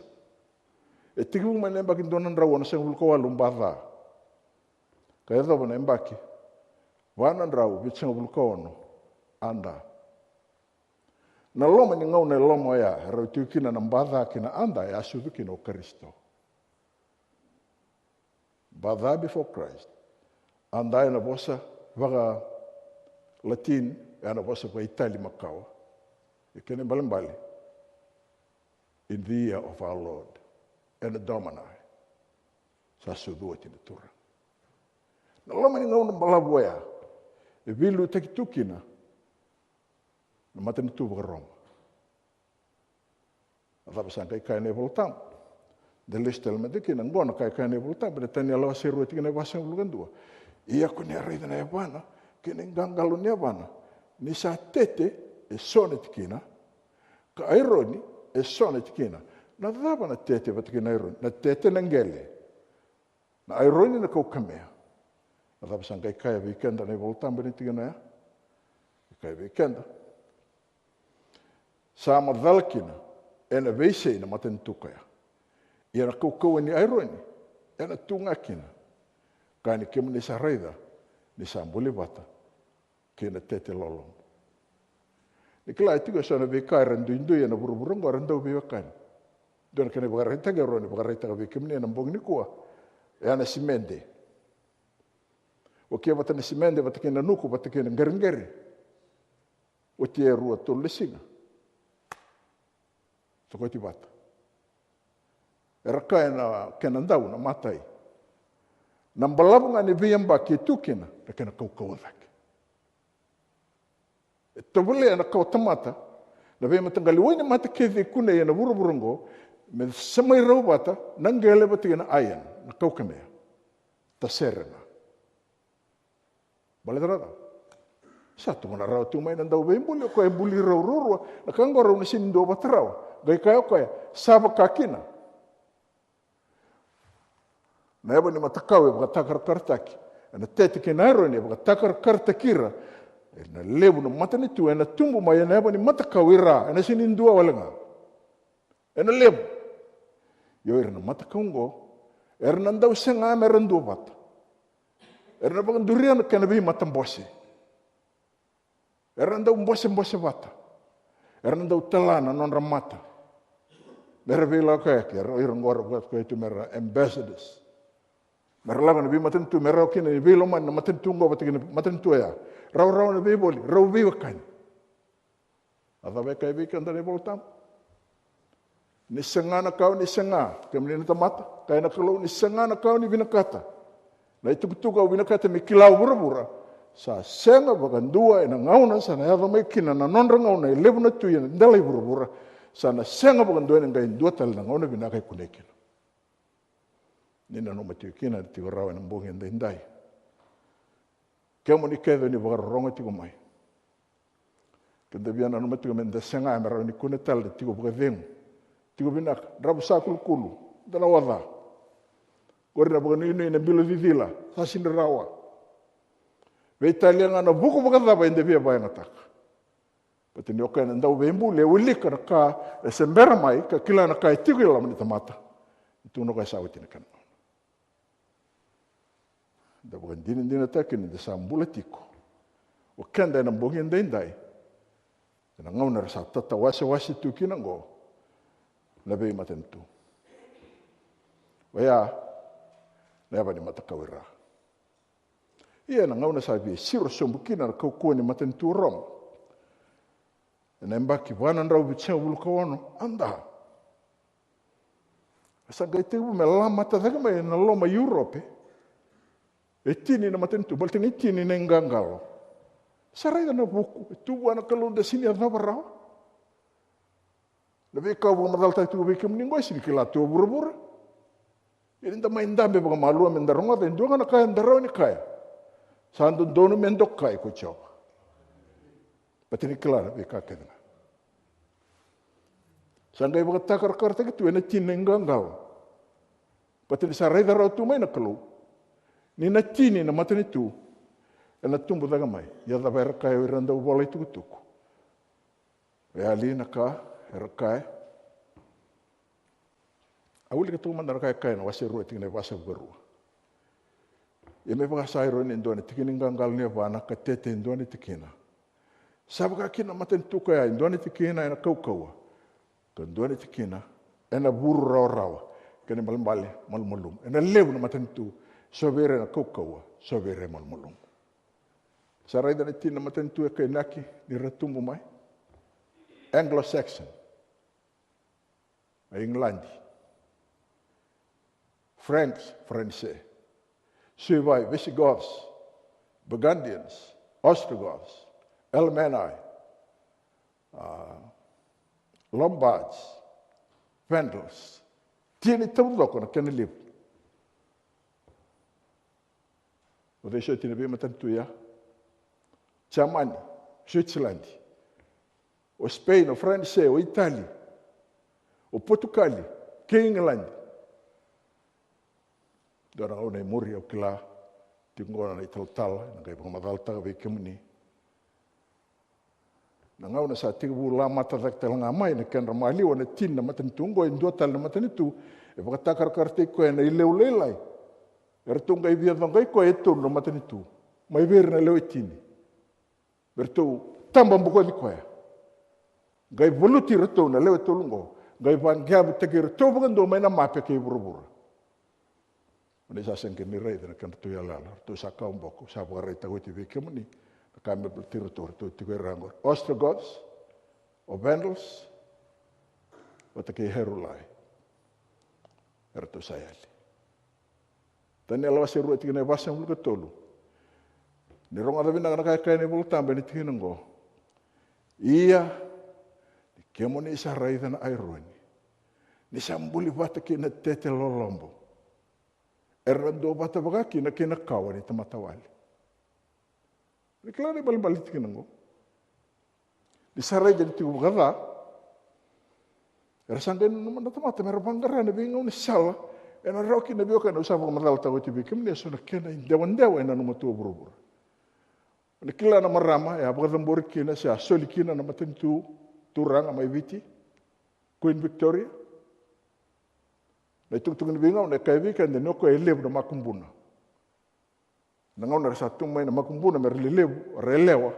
E tekivu mai na yabaki dua na drau onosagavulu ka walu, baca, ka yacova na yabaki va na drau vitusagavulu ka ono, A D. Na loma ni gauna e loma oya e rau tiko kina na baca kei na A D, e a sucu kina o Karisito. Baca before Christ. A D ena vosa vaka, Latin, e na vosa vakaitali makawa. E kena ibalebale, in the year of our Lord, ena Domini, sa sucu oti na Turaga. Na loma ni gauna balavu oya e veiliutaki tu kina na matanitu vakaRoma. A cava sa qai kaya na iVolatabu? Da lesu tale mada kina qo na ka e kaya na iVolatabu ena Taniela wase rua tikina e vasagavulu ka dua. Ia ko ni a raica na yavana kei na iqaqalo ni yavana, ni sa tete e so na tikina, ka aironi e so na tikina. Na cava na tete vata kei na aironi? Na tete na qele. Na aironi na kaukamea. Na cava sa qai kaya vei keda na iVolatabu ena tikina oya? E kaya vei keda, sa macala kina ena veisei na matanitu koya. Ia na kaukauwa ni aironi ena tu ga kina. Ka ni kemuni sa raica ni sa buli vata kei na tete loloma. Ni kila e tiko e so na veika era duidui ena vuravura oqo era dau veiwekani. Dua na kena ivakaraitaki e rawa ni vakaraitaka vei kemuni ena bogi nikua, e a na simede. Wakia vata na simede vata kei na nuku vata kei na qereqere. Oti e rua tolu na siga, sokoti vata. Era kaya na kena dau na matai, na balavu ga ni veiyabaki e tu kina na kena kaukauwa cake. E tovolea na kawatamata na veimataqali wainimata kece e kunei ena vuravura oqo me semai rau vata na qele vata kei na iron, na kaukamea. Tasere ga. Baleta na cava? Sa tukuna rawa tu mai na dauveibuli, o koya e buli rau ruarua. Na ka oqo rau na sega ni dua vata rawa. Qai kaya o koya, sa vaka kina na yava ni matakau e vakatakarakarataki ena tete kei na aironi, e vakatakarakarataki ira ena levu na matanitu ena tubu mai ena yava ni matakau i ra, ena sega ni dua wale ga. Ena levu. Ia o ira na matakau oqo era na dau sega me ra dua vata. Era na vakaduria na kena veimatabose. Era na dau bosebose vata. Era na dau tala na nodra mata me ra veilakoyaki. Era o ira oqo ra vakatokai tu me ra ambassadors. Me ra lako na veimatanitu me rawa kina ni veilomani na matanitu oqo vata kei na matanitu oya. Rawarawa na veivoli, rau veiwekani. A cava e kaya vei keda na iVolatabu? Ni sega na ka o ni sega, kemuni na tamata, kaya na Kalou, ni sega na ka o ni vinakata, na itukutuku au vinakata me kila o vuravura, sa sega vakadua ena gauna sa na yaco mai kina na nodra gauna e levu na tui ena dela i vuravura. Sa na sega vakadua ena qai dua tale na gauna vinaka e kunei kina. Ni nanuma tiko kina, tiko rawa ena bogi edaidai. Kemuni kece ni vakarorogo tiko mai. Keda via nanuma tiko me da sega me rawa ni kune tale na tiko vakacegu, tiko vinaka, dravusa kulukulu, da na oca. Qori na vakanuinui na bilo cicila, sa sega ni rawa. Veitalia ga na vuku vakacava eda via vakayagataka. Baleta ni o koya na dauveibuli e wilika na ka e se bera mai, ka kila na ka e tiko i loma ni tamata. E tukuna o koya sa oti na kena gauna. Da vakadinadinataka ni da sa bula tiko o keda ena bogi edaidai, ena gauna era sa tatawasewase tu kina oqo na veimatanitu. Oya na yava ni matakau i ra. Ia ena gauna sa via siro sobu kina na kaukauwa ni matanitu o Roma ena yabaki va na drau vitusagavulu ka ono A D, e sa qai tekivu me lamata cake mai ena loma i Europe e tini na matanitu, baleta ni tini na iqaqalo. Sa raica na vuku e tu vua na Kalou, da sega ni yacova rawa. Na veika au vakamacalataka tiko vei kemuni oqo e sega ni kila tu o vuravura. Ia ni da mai dabe vakamalua me da rogoca e dua ga na ka eda rawa ni kaya, sa dodonu me dokai ko Jiova. Baleta ni kila na veika kece ga. Sa qai vakatakarakarataki tu ena tini na iqaqalo. Baleta ni sa raica rawa tu mai na Kalou ni na tini na matanitu ena tubu cake mai. Ia cava era kaya o ira na dauvola itukutuku? E yali na ka era kaya. Au wilika toka mada na ka e kaya na wase rua tikina e vasagavulu ka rua. Ia me vaka sa aironi e dua na tikina iqaqalo ni yavana ka tete e dua na tikina, sa vaka kina na matanitu koya, e dua na tikina ena kaukauwa, ka dua na tikina ena vuru rawarawa. Kena ibalebale malumalumu. Ena levu na matanitu, so vei ira ena kaukauwa, so vei ira e malumalumu. Sa raica na tini na matanitu e kainaki ni ra tubu mai. Anglo-Saxon, a Igiladi. Franks, Faranise. Suivai, Visigoths, Burgundians, Ostrogoths, Alemanni, a, Lombards, Vandals. Tini taucoko na kena levu. O cei soti na veimatanitu ya? Jamani, Switzerland, o Spain, o France, o Itali, o Potukali, kei Igiladi. Dua na gauna i muri au kila tiko qo na italatala ena qai vakamacalataka vei kemuni. Na gauna sa tekivu lamata cake tale ga mai na kedra maliwa na tini na matanitu oqo, e dua tale na matanitu e vakatakarakarataki koya ena ileu lailai. Eratou qai via coqai koya e tolu na matanitu mai vei ira na lewe tini. Me ratou taba bokoci koya. Qai valuti iratou na lewe tolu oqo, qai vaqeavutaki iratou vakadua mai na mape kei vuravura. O ni sa sega ni raica na kedratou iyaloyalo, ratou sa kawa boko. Sa vakaraitaka oti vei kemuni na ka me baleti iratou, ratou tiko i ra oqori. Ostrogoths, o Vandals, vata kei Heruli. Eratou sa yali. Taniela wase rua tikina e vasagavulu ka tolu. Ni rogoca vinaka na ka e kaya na iVolatabu ena tikina oqo. Ia, ni kemuni sa raica na aironi, ni sa buli vata kei na tete lolobo, era na duavata vaka kina kei na kawa ni tamata wale. Ni kila na ibalebale ni tikina oqo. Ni sa raica ni tiko vakaca, era sa qai nanuma na tamata mera vaqara na veigaunisala ena rawa kina na veiwekani. Au sa vakamacalataka oti vei kemuni eso na kena idewadewa e nanuma tu o vuravura. Ni kila na marama e a vakacabori kina se a soli kina na matanitu turaga mai Viti, Queen Victoria. Na itukutuku ni veigauna e kaya vei keda ni o koya e levu na makubuna. Na gauna era sa tu mai na makubuna mera lelevu, ra yalewa,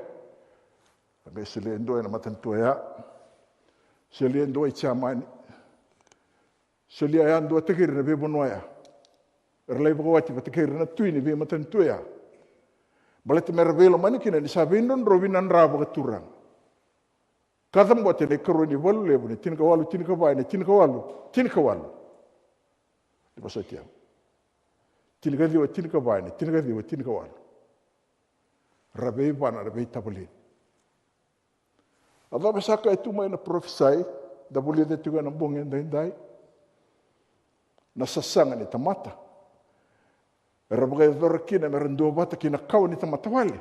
ra qai solia e dua ena matanitu oya, solia e dua i Jamani, solia yadua vata kei ira na veivanua oya. Era lai vakawati vata kei ira na tui ni veimatanitu oya. Baleta mera veilomani kina ni sa veidrodrovi na dra vakaturaga. Ka cabote na ikarua ni valu levu, na tinikawalu, tinikava, na tinikawalu, tinikawalu. Ni vosoti au. Tinikaciwa, tinikava, na tinikaciwa, tinikawalu. Ra veivana, ra veitavalini. A cava sa kaya tu mai na parofisai da vulica tiko ena bogi edaidai? Na sasaga ni tamata era vakayacora kina mera duavata kei na kawa ni tamata wale.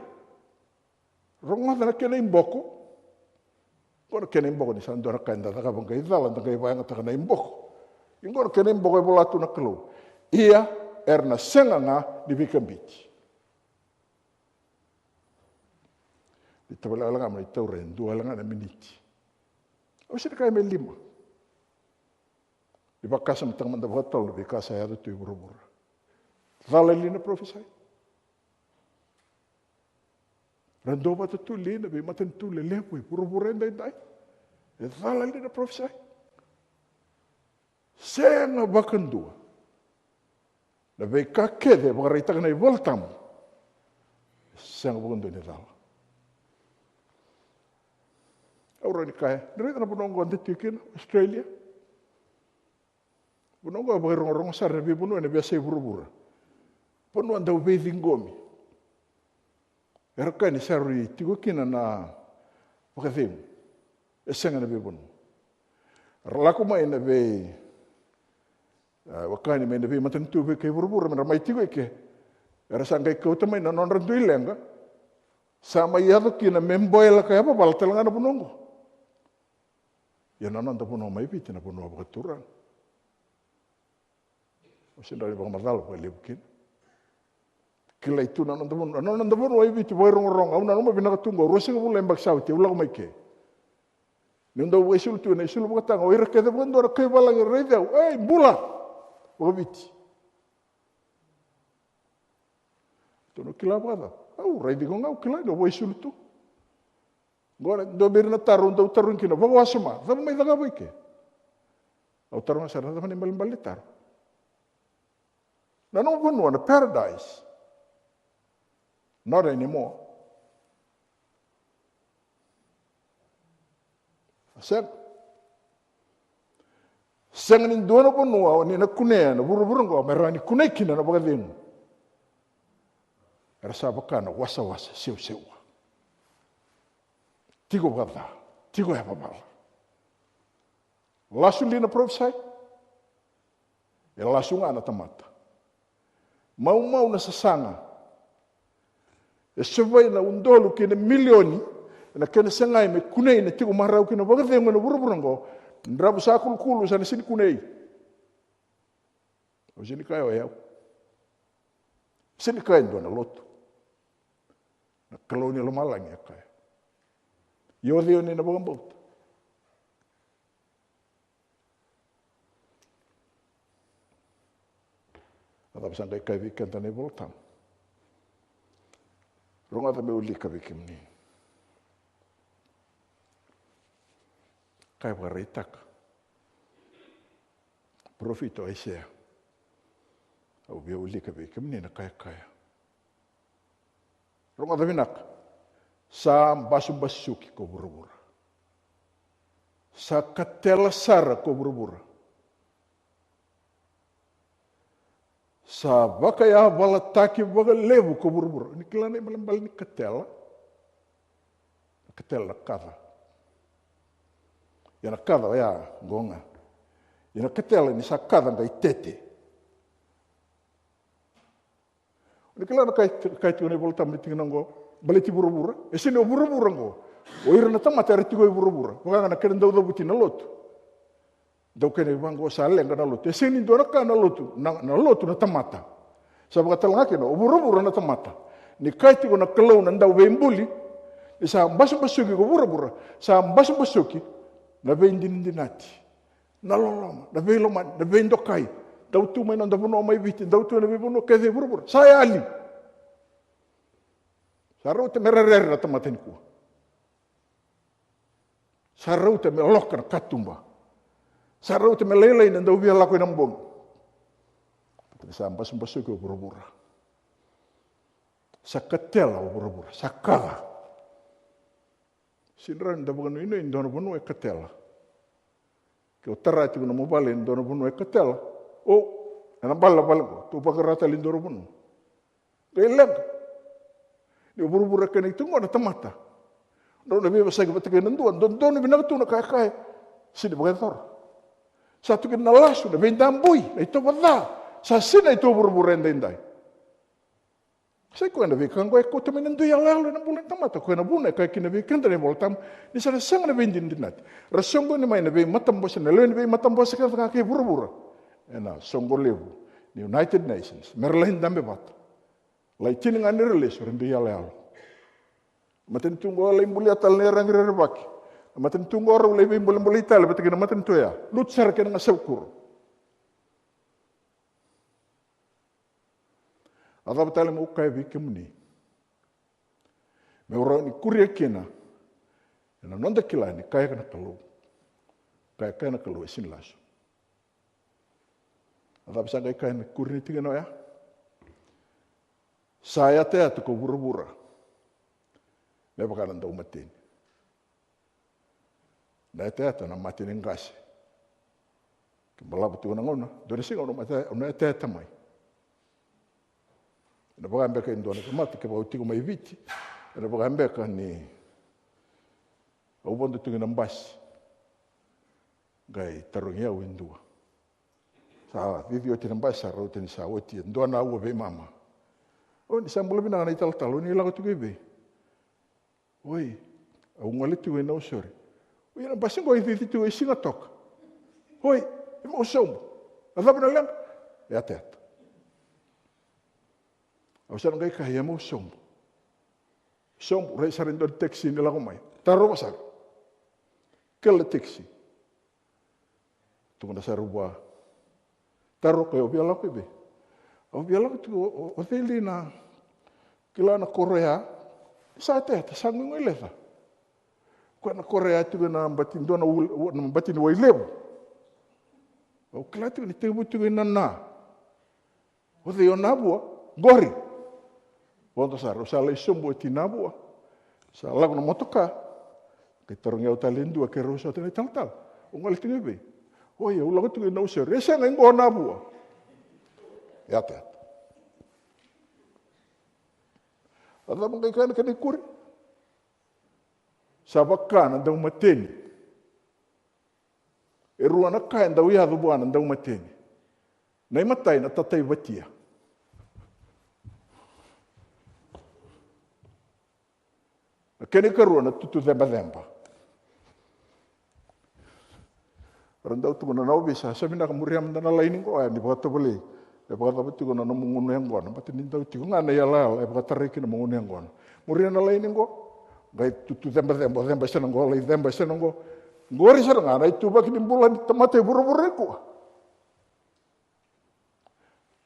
Rogoca na kena iboko. Qo na kena iboko ni sa dua na ka eda cakava qai cala, da qai vakayagataka na iboko. Qo na kena iboko e vola tu na Kalou. Ia, era na sega ga ni veikabiti. Ni tavale wale ga mai taura e dua wale ga na miniti. Au sega ni kaya me lima. Ni vakasamataka mada vakatotolo na veika sa yaco tu i vuravura. Cala li na parofisai? Ra duavata tu li na veimatanitu lelevu e vuravura edaidai? E cala li na parofisai? Sega vakadua. Na veika kece e vakaraitaka na iVolatabu, e sega vakadua ni cala. Au rawa ni kaya, ni raica na vanua oqo da tiko kina, Australia. Vanua oqo e vakairogorogo sara ena veivanua ena veiyasai vuravura. Vanua dau veiciqomi. Era kaya ni sa rui tiko kina na vakacegu. E sega na veivanua. Ra lako mai na vei, a, wekani mai na veimatanitu vei kei vuravura me ra mai tiko i ke. Era sa qai kauta mai na nodra dui leqa. Sa mai yaco kina me boila ka yavavala tale ga na vanua oqo. Ia na noda vanua mai Viti na vanua vakaturaga. Au sega ni rawa ni vakamacala vakalevu kina. Kilai tu na noda vanua, na noda vanua i Viti vakairogorogo. Au nanuma vinaka tu qo, ruasagavulu na yabaki sa oti au lako mai ke. Niu dau vakaisulu tu ena isulu vakataga, o ira kece vakadua na kai valagi era raici au, ei, bula! Vakaviti. Tou na kila vakacava? Au raici iko ga, au kila ni o vakaisulu tu. Qo na dua vei ira na taro au dau tarogi kina, vakawasoma, cava mai cakava i ke? Au taroga sara, na cava na ibalebale ni taro? Na nomu vanua na paradise? Not anymore. Sega. Sega ni dua na vanua o ni na kunea na vuravura oqo me rawa ni kunei kina na vakacegu. Era sa vaka na wasawasa seuseu. Tiko vakaca, tiko yavavala. Lasu li na parofisai? E lasu ga na tamata. Maumau na sasaga. E savai na udolu kei na milioni ena kena sagai me kunei na tiko marau kei na vakacegu ena vuravura oqo. Dravu sa kulukulu, sa na sega ni kunei. Au sega ni kaya o yau. Sega ni kaya e dua na lotu. Na Kalou ni lomalagi e kaya. Ia o cei o ni na vakabauta? A cava sa qai kaya vei keda na iVolatabu? Rogoca meu wilika vei kemuni. Kaya vakaraitaka. Parofita o Aisea. Au via wilika vei kemuni na kaya kaya. Rogoca vinaka. Sa basubasuki ko vuravura. Sa katela sara ko vuravura. Sa vakayavalataki vakalevu ko vuravura. Ni kila na ibalebale ni katela? Na katela na kaca. Ia na kaca oya qo ga. Ia na katela ni sa kaca qai tete. Ni kila na kai, kai tiko na iVolatabu ni tikina oqo, baleti vuravura. E sega ni o vuravura oqo. O ira na tamata era tiko i vuravura. Vaka ga na kena dau cavuti na lotu. Dau kena ivaqo sa leqa na lotu. E sega ni dua na ka na lotu, na, na lotu na tamata. Sa vakatale ga kina, o vuravura na tamata. Ni kai tiko na Kalou na dau veibuli, ni sa basubasuki ko vuravura, sa basubasuki na veidinadinati. Na loloma, na veilomani, na veidokai. Dau tu mai noda vanua mai Viti, dau tu ena veivanua kece e vuravura. Sa yali. Sa rauta me rerere na tamata nikua. Sa rauta me loka na katuba. Sa rauta me lailai na dau via lako ena bogi. Sa basubasuki o vuravura. Sa katela o vuravura. Sa kaca. Sega ni rawa ni da vakanuinui e dua na vanua e katela. Ke o tara tiko na nomu vale e dua na vanua e katela. O, ena bale na vale qo, tou vakara tale e dua na vanua. Qai leqa. Ni o vuravura kena ituqo na tamata. Drau na veivosaki vata kei na dua, dodonu vinaka tu na kayakaya. Sega ni vakayacora. Sa tu kina na lasu, na veidabui, na itovo ca. Sa sinai tu o vuravura edaidai. Sa i koya na veika oqo e kauta mai na dui yaloyalo ena bula ni tamata. Koya na vuna e kaya kina vei keda na iVolatabu ni sa na sega na veidinadinati. Ra soqoni mai na veimatabose, na lewe ni veimatabose kece ga kei vuravura ena soqo levu ni United Nations me ra lai dabe vata. Lai tini ga ni ra lesu, ra dui yaloyalo. Matanitu oqo lai bulia tale na iyaragi rerevaki. Matanitu oqo rau lai veibolebolei tale vata kei na matanitu oya. Lutu sara kei na gasau kuro. A cava tale meu kaya vei kemuni? Meu rawa ni kuria kina ena noda kila ni kaya na Kalou. Kaya, kaya na Kalou e sega ni lasu. A cava sa qai kaya na kuri ni tikina oya? Sa yatayata ko vuravura me vaka na daumateni. Na yatayata na mate ni qase. Ke balavu tiko na gauna, dua na siga au na mate, au na yatayata mai. Ena vaka beka e dua na tamata, kevaka au tiko mai Viti, ena vaka beka ni au vodo tiko ina basi. Qai tarogi au e dua. Sa cici oti na basi, sa rauta ni sa oti e dua na aua veimama. O, ni sa bula vinaka na italatala, o ni lako tiko i vei? Oi, au gole tiko i Nausori. Oi, na basi qo e cici tiko i Sigatoka. Oi, e mau sobu. A cava na leqa? E yatayata. Au sa na qai kaya, e mau sobu. Sobu, rai sara e dua na taxi ni lako mai. Tarova sara. Kele na taxi. Tukuna sara vua. Taro, o koya o via lako i vei? Au via lako tiko, o, o, o cei li na kila na koro ya? Sa yatayata, sa guiguileca. Koya na koro ya tiko na bati, dua na ul-, na bati ni Wailevu. Au kila tiko ni tekivu tiko i Nana. O cei, o Navua? Qori. Vodo sara, au sa lai sobu oti Navua. Sa lako na motoka. Qai tarogi au tale e dua, keirau sota na italatala. O gole tiko i vei? Oi, au lako tiko i Nausori. E sega, i qo na vua. Yata, yata. A cava qai kaya na kena ikuri? Sa vaka na daumateni. E rua na ka e dau yaco vua na daumateni. Na imatai na tatai vatia. Na kena ikarua na tutu cebaceba. Ra dau tukuna na ovisa, sa vinaka muria mada na laini qo, e, ni vakatovolei. E vakacava tiko na nomu gunu yaqona, baleta ni dau tiko ga na iyalayala e vakatarai kina mo gunu yaqona. Muria na laini qo, qai tutu cebaceba, o ceba e sena qo, lai ceba e sena qo. Qori sara ga na ituvaki ni bula ni tamata e vuravura nikua.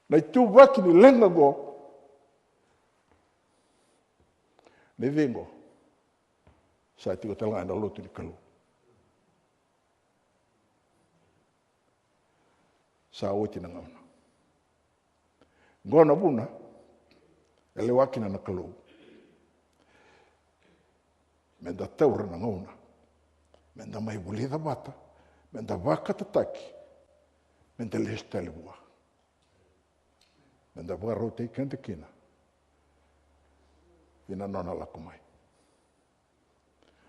Na ituvaki ni leqa qo. Ni cei qo? Sa tiko tale ga ena lotu ni Kalou. Sa oti na gauna. Qo na vuna e lewa kina na Kalou. Meda taura na gauna. Meda mai vulica vata. Meda vakatataki. Meda lesu tale vua. Meda vakarautaki keda kina. Ina nona lako mai.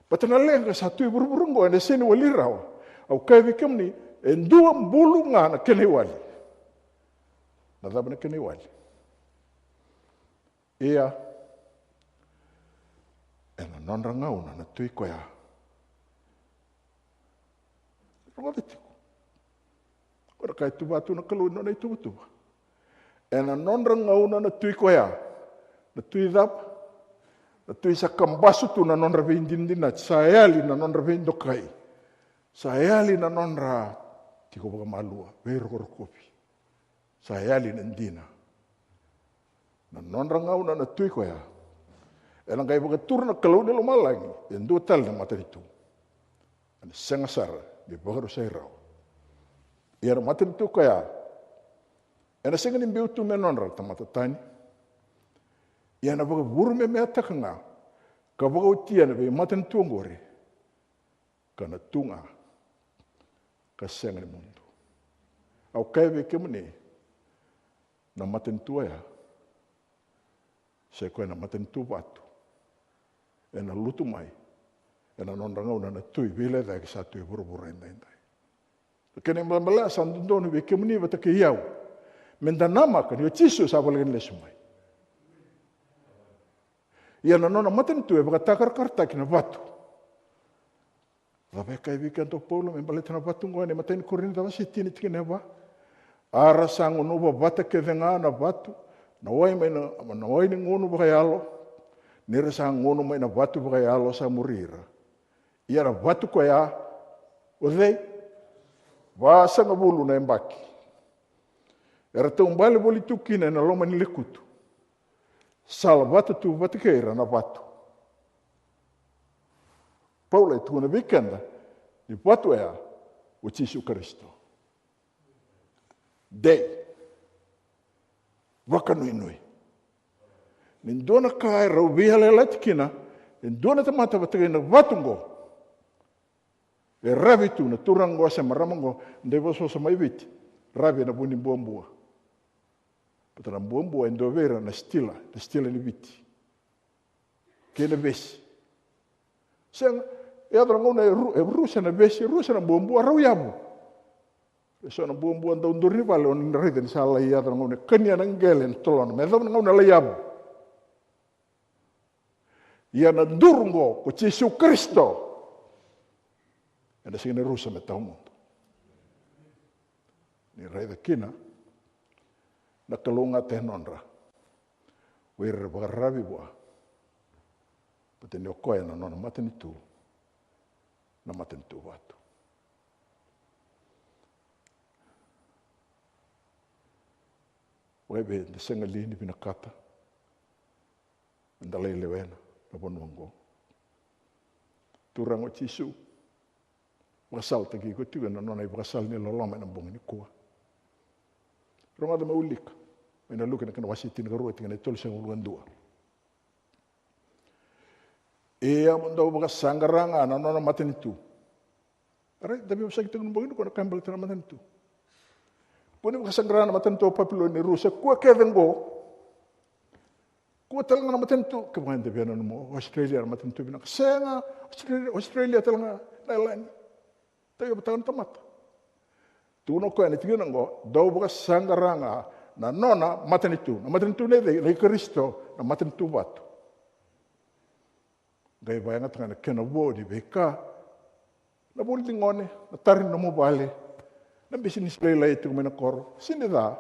Baleta na leqa sa tu e vuravura oqo ena sega ni wali rawa. Au kaya vei kemuni, e dua bulu ga na kena iwali. Na cava na kena iwali? Ia, ena nodra gauna na tui koya. Rogoca tiko. Ko na ka e tuva tu na Kalou ena nona ituvatuva. Ena nodra gauna na tui koya. Na tui cava? Na tui sa kabasu tu na nodra veidinadinati. Sa yali na nodra veidokai. Sa yali na nodra tiko vakamalua, veirokorokovi. Sa yali na dina. Na nodra gauna na tui koya. Ena qai vakatura na Kalou ni lomalagi e dua tale na matanitu. Ena sega sara ni vakarusai rawa. Ia na matanitu koya ena sega ni biu tu me nodra na tamata tani. Ia ena vakavurumemeataka ga ka vakaotia na veimatanitu oqori. Ka na tu ga ka sega ni mudu. Au kaya vei kemuni, na matanitu oya sai koya na matanitu vatu. Ena lutu mai ena nodra gauna na tui veilecayaki sa tu e vuravura edaidai. Na kena ibalebale sa dodonu vei kemuni vata kei au meda namaka ni o Jisu sa voleka ni lesu mai. Ia na nona matanitu e vakatakarakarataki na vatu. Cava e kaya vei keda o Paula me baleta na vatu oqo ena imatai ni Korinica wase tini tikina e va? A ra sa gunuva vata kece ga na vatu, na wai mai na, na wai ni gunu vakayalo, ni ra sa gunu mai na vatu vakayalo sa muri ira. Ia na vatu koya, o cei? Vasagavulu na yabaki. Era taubale voli tu kina ena loma ni lekutu. Sala vata tu vata kei ira na vatu. Paula e tukuna vei keda ni vatu oya o Jisu Karisito. Dei. Vakanuinui. Ni dua na ka e rau veiyalayalati kina e dua na tamata vata kei na vatu oqo. E ravi tu na turaga oqo se marama oqo, dau vosavosa mai Viti, ravi ena vu ni buabua. Baleta na buabua e dua vei ira na sitila, na sitila ni Viti. Kei na vesi. Sega, e yaco na gauna e ru-, e rusa na vesi, e rusa na buabua, rau yavu. E so na buabua dau duri ni vale, o ni raica ni sa lai yaco na gauna e kania na qele ena tolona. Me yacova na gauna e lai yavu. Ia na duru oqo ko Jisu Karisito. Ena sega ni rusa me tawamudu. Ni raica kina na kalougata e nodra o ira era vakararavi vua. Baleta ni o koya na nona matanitu, na matanitu vatu. Vakaevei eda sega li ni vinakata meda lai lewena na vanua oqo? Turaga o Jisu, vakasalataki iko tiko ena nona ivakasala ni loloma ena bogi nikua. Rogoca meu wilika mai na Luke na kena wase tinikarua, tikina e tolusagavulu ka dua. Ia mo dau vakasaqara ga na nona matanitu. Alright, da via vosa tiko ena bogi nikua na ka e baleta na matanitu. Kua ni vakasaqara na matanitu o Papiloni, Rusia, kua kece qo. Kua tale ga na matanitu, kevaka eda via nanuma o Australia na matanitu vinaka. Sega, Australia, Australia tale ga na yalani. Tauyavataka na tamata. Tukuna o koya na tikina qo, dau vakasaqara ga na nona matanitu. Na matanitu nei cei? Nei Karisito, na matanitu vatu. Qai vakayagataka na kena vo ni veika, na vuli ni gone, na tara ni nomu vale, na bisinisi lailai e tiko mai na koro, sega ni ca.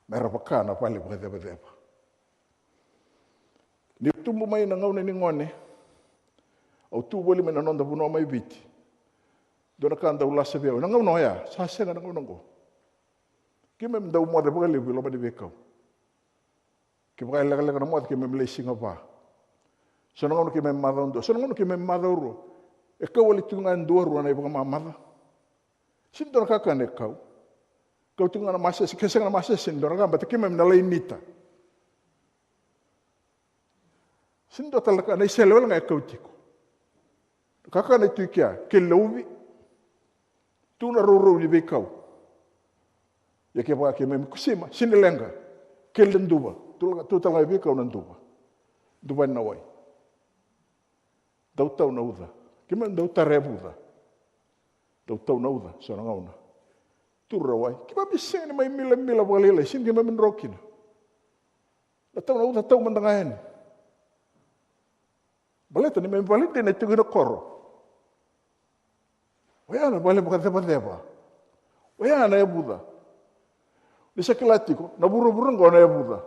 Me ra vaka na vale vakacevaceva. Niu tubu mai na gauna ni gone, au tu voli mai na noda vanua mai Viti. Dua na ka dau lasa vei au ena gauna oya, sa sega na gauna oqo. Keimami dau moce vakalevu i loma ni veikau. Kevaka e lekaleka na moce, keimami lai siga va. So na gauna keimami macawa dua, so na gauna keimami macawa rua. E kau wale tiko ga e dua rua na ivakamamaca. Sega ni dua na kakana e kau. Kau tiko ga na masese, ke sega na masese, sega ni dua na ka, baleta keimami na lai nita. Sega ni dua tale na ka, na isele wale ga e kau tiko. Na kakana e tu i kea, keli lauvi. Tu na rourou ni veikau. Ia kevaka keimami kusima, sega ni leqa. Keli na duva. Tu, tu tale ga e veikau na duva. Duva ni na wai. Dau tau na uca. Keimami dau tara yavuca. Dau tau na uca, so na gauna. Turu na wai. Keimami sega ni mai milamila vakalailai, sega ni keimami dro kina. Na tau na uca, tau mada ga yani. Baleta neimami vale dina e tiko ina koro. Oya na vale vakacevaceva. Oya na yavuca. Ni sa kila tiko, na vuravura qo na yavuca.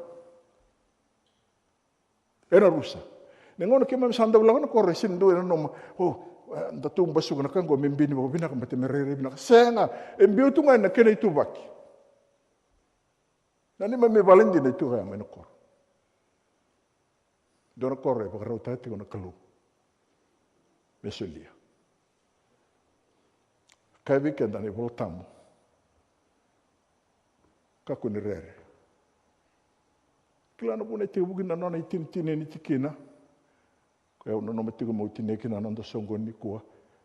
Ena rusa. Ni gauna keimami sa dau lako na koro, e sega ni dua e nanuma, o, e, da tu basuka na ka qo me bini vakavinaka, baleta me rairai vinaka. Sega, e biu tu ga ena kena ituvaki. Na neimami vale dina e tu ga ya mai na koro. Dua na koro e vakarautaka tiko na Kalou me solia. Kaya vei keda na iVola Tabu, kakua ni rere. Kila na vuna e tekivu kina na nona itinitini ni tikina. Koya au nanuma tiko meu tinia kina na noda soqoni nikua.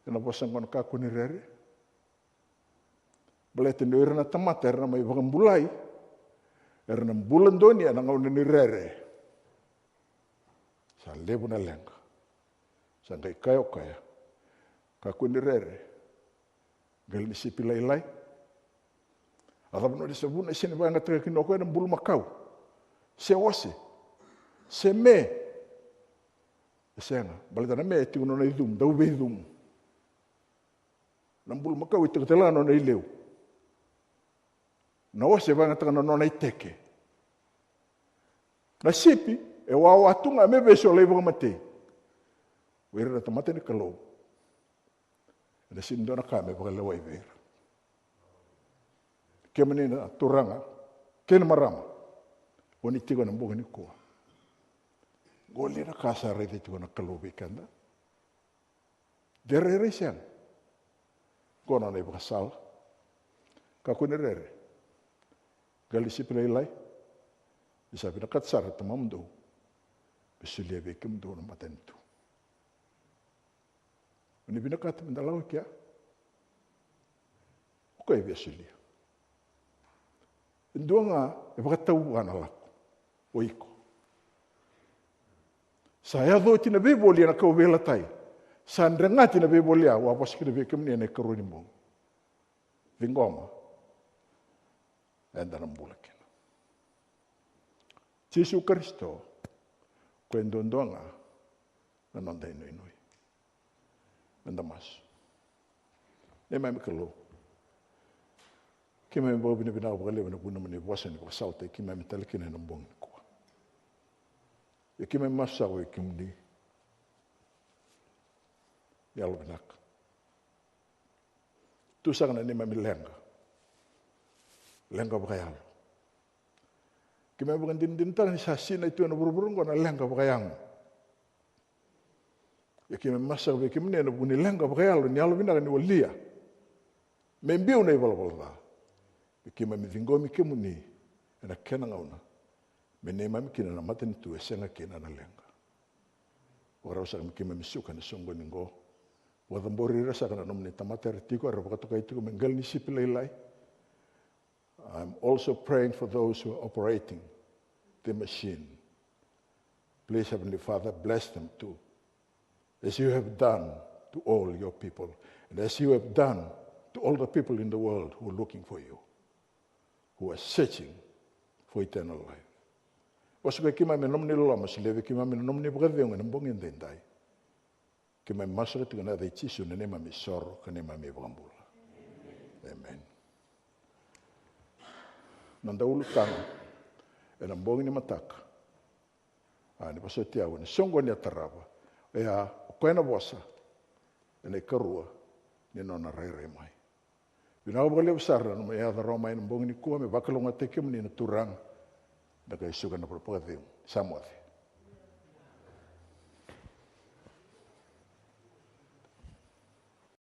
Ena vosa qo na kakua ni rere. Baleta ni o ira na tamata era na mai vakabulai, era na bula donuya na gauna ni rere. Sa levu na leqa. Sa qai kaya o koya, kakua ni rere. Qali ni sipi lailai. A cava nona sa vuna e sega ni vakayagataka kina o koya na bulumakau, se ose, se me? E sega, baleta na me e tiko nona icumu, dau veicumu. Na bulumakau e tiko tale ga nona ileu. Na ose e vakayagataka na nona iteke. Na sipi e wawa tu ga me vesu, lai vakamatei. O ira na tamata ni Kalou, ena sega ni dua na ka me vakalewai vei ira. Kemuni na turaga kei na marama, o ni tiko ena bogi nikua, qo li na ka sa raica tiko na Kalou vei keda? De rairai sega. Qo na nona ivakasala. Kakua ni rere. Qali ni sipi lailai. Ni sa vinakata sara na tamamudou me solia vei kemudou na matanitu. O ni vinakata me da lako i kea? O koya e via solia. E dua ga e vakatau vua na lako. O iko. Sa yaco oti na veivoli ena kauveilatai. Sa dregati na veivoli, au a vosa kina vei kemuni ena ikarua ni bogi. Ciqoma. Eda na bula kina. Jisu Karisito, koya e duadua ga na noda inuinui. Meda masu. Neimami Kalou, keimami vakavinavinaka vakalevu ena vuku ni nomuni vosa ni vakasalataki keimami tale kina ena bogi nikua. Ia keimami masu saka vei kemuni. Yalovinaka. Tu saka na neimami leqa. Leqa vakayalo. Keimami vakadinadinataka ni sa sinai tu ena vuravura oqo na leqa vakayago. Ia keimami masu saka vei kemuni ena vuku ni leqa vakayalo ni yalovinaka ni walia me biu na ivalavala ca. Ia keimami ciqomi kemuni ena kena gauna me neimami kina na matanitu e sega kina na leqa. Vakarau saka me keimami suka ena soqoni qo. Vakacabori ira saka na nomuni tamata era tiko, era vakatokai tiko me qali ni sipi lailai. I'm also praying for those who are operating the machine. Please, Heavenly Father, bless them too, as you have done to all your people, and as you have done to all the people in the world who are looking for you, who are searching for eternal life. Vosoti keimami ena nomuni loloma, solia vei keimami na nomuni vakacegu ena bogi edaidai. Keimami masu tiko ena yaca i Jisu na neimami isoro ka neimami iVakabula. Amen. Na noda ulutaga ena bogi ni mataka, a, ni vosoti au ena soqoni e tarava, oya o koya na vosa ena ikarua ni nona rairai mai. Vinaka vakalevu sara na nomuni yaco rawa mai ena bogi nikua me vakalougatataki kemuni na Turaga. Da qai suka ena vakacegu. Sa moce.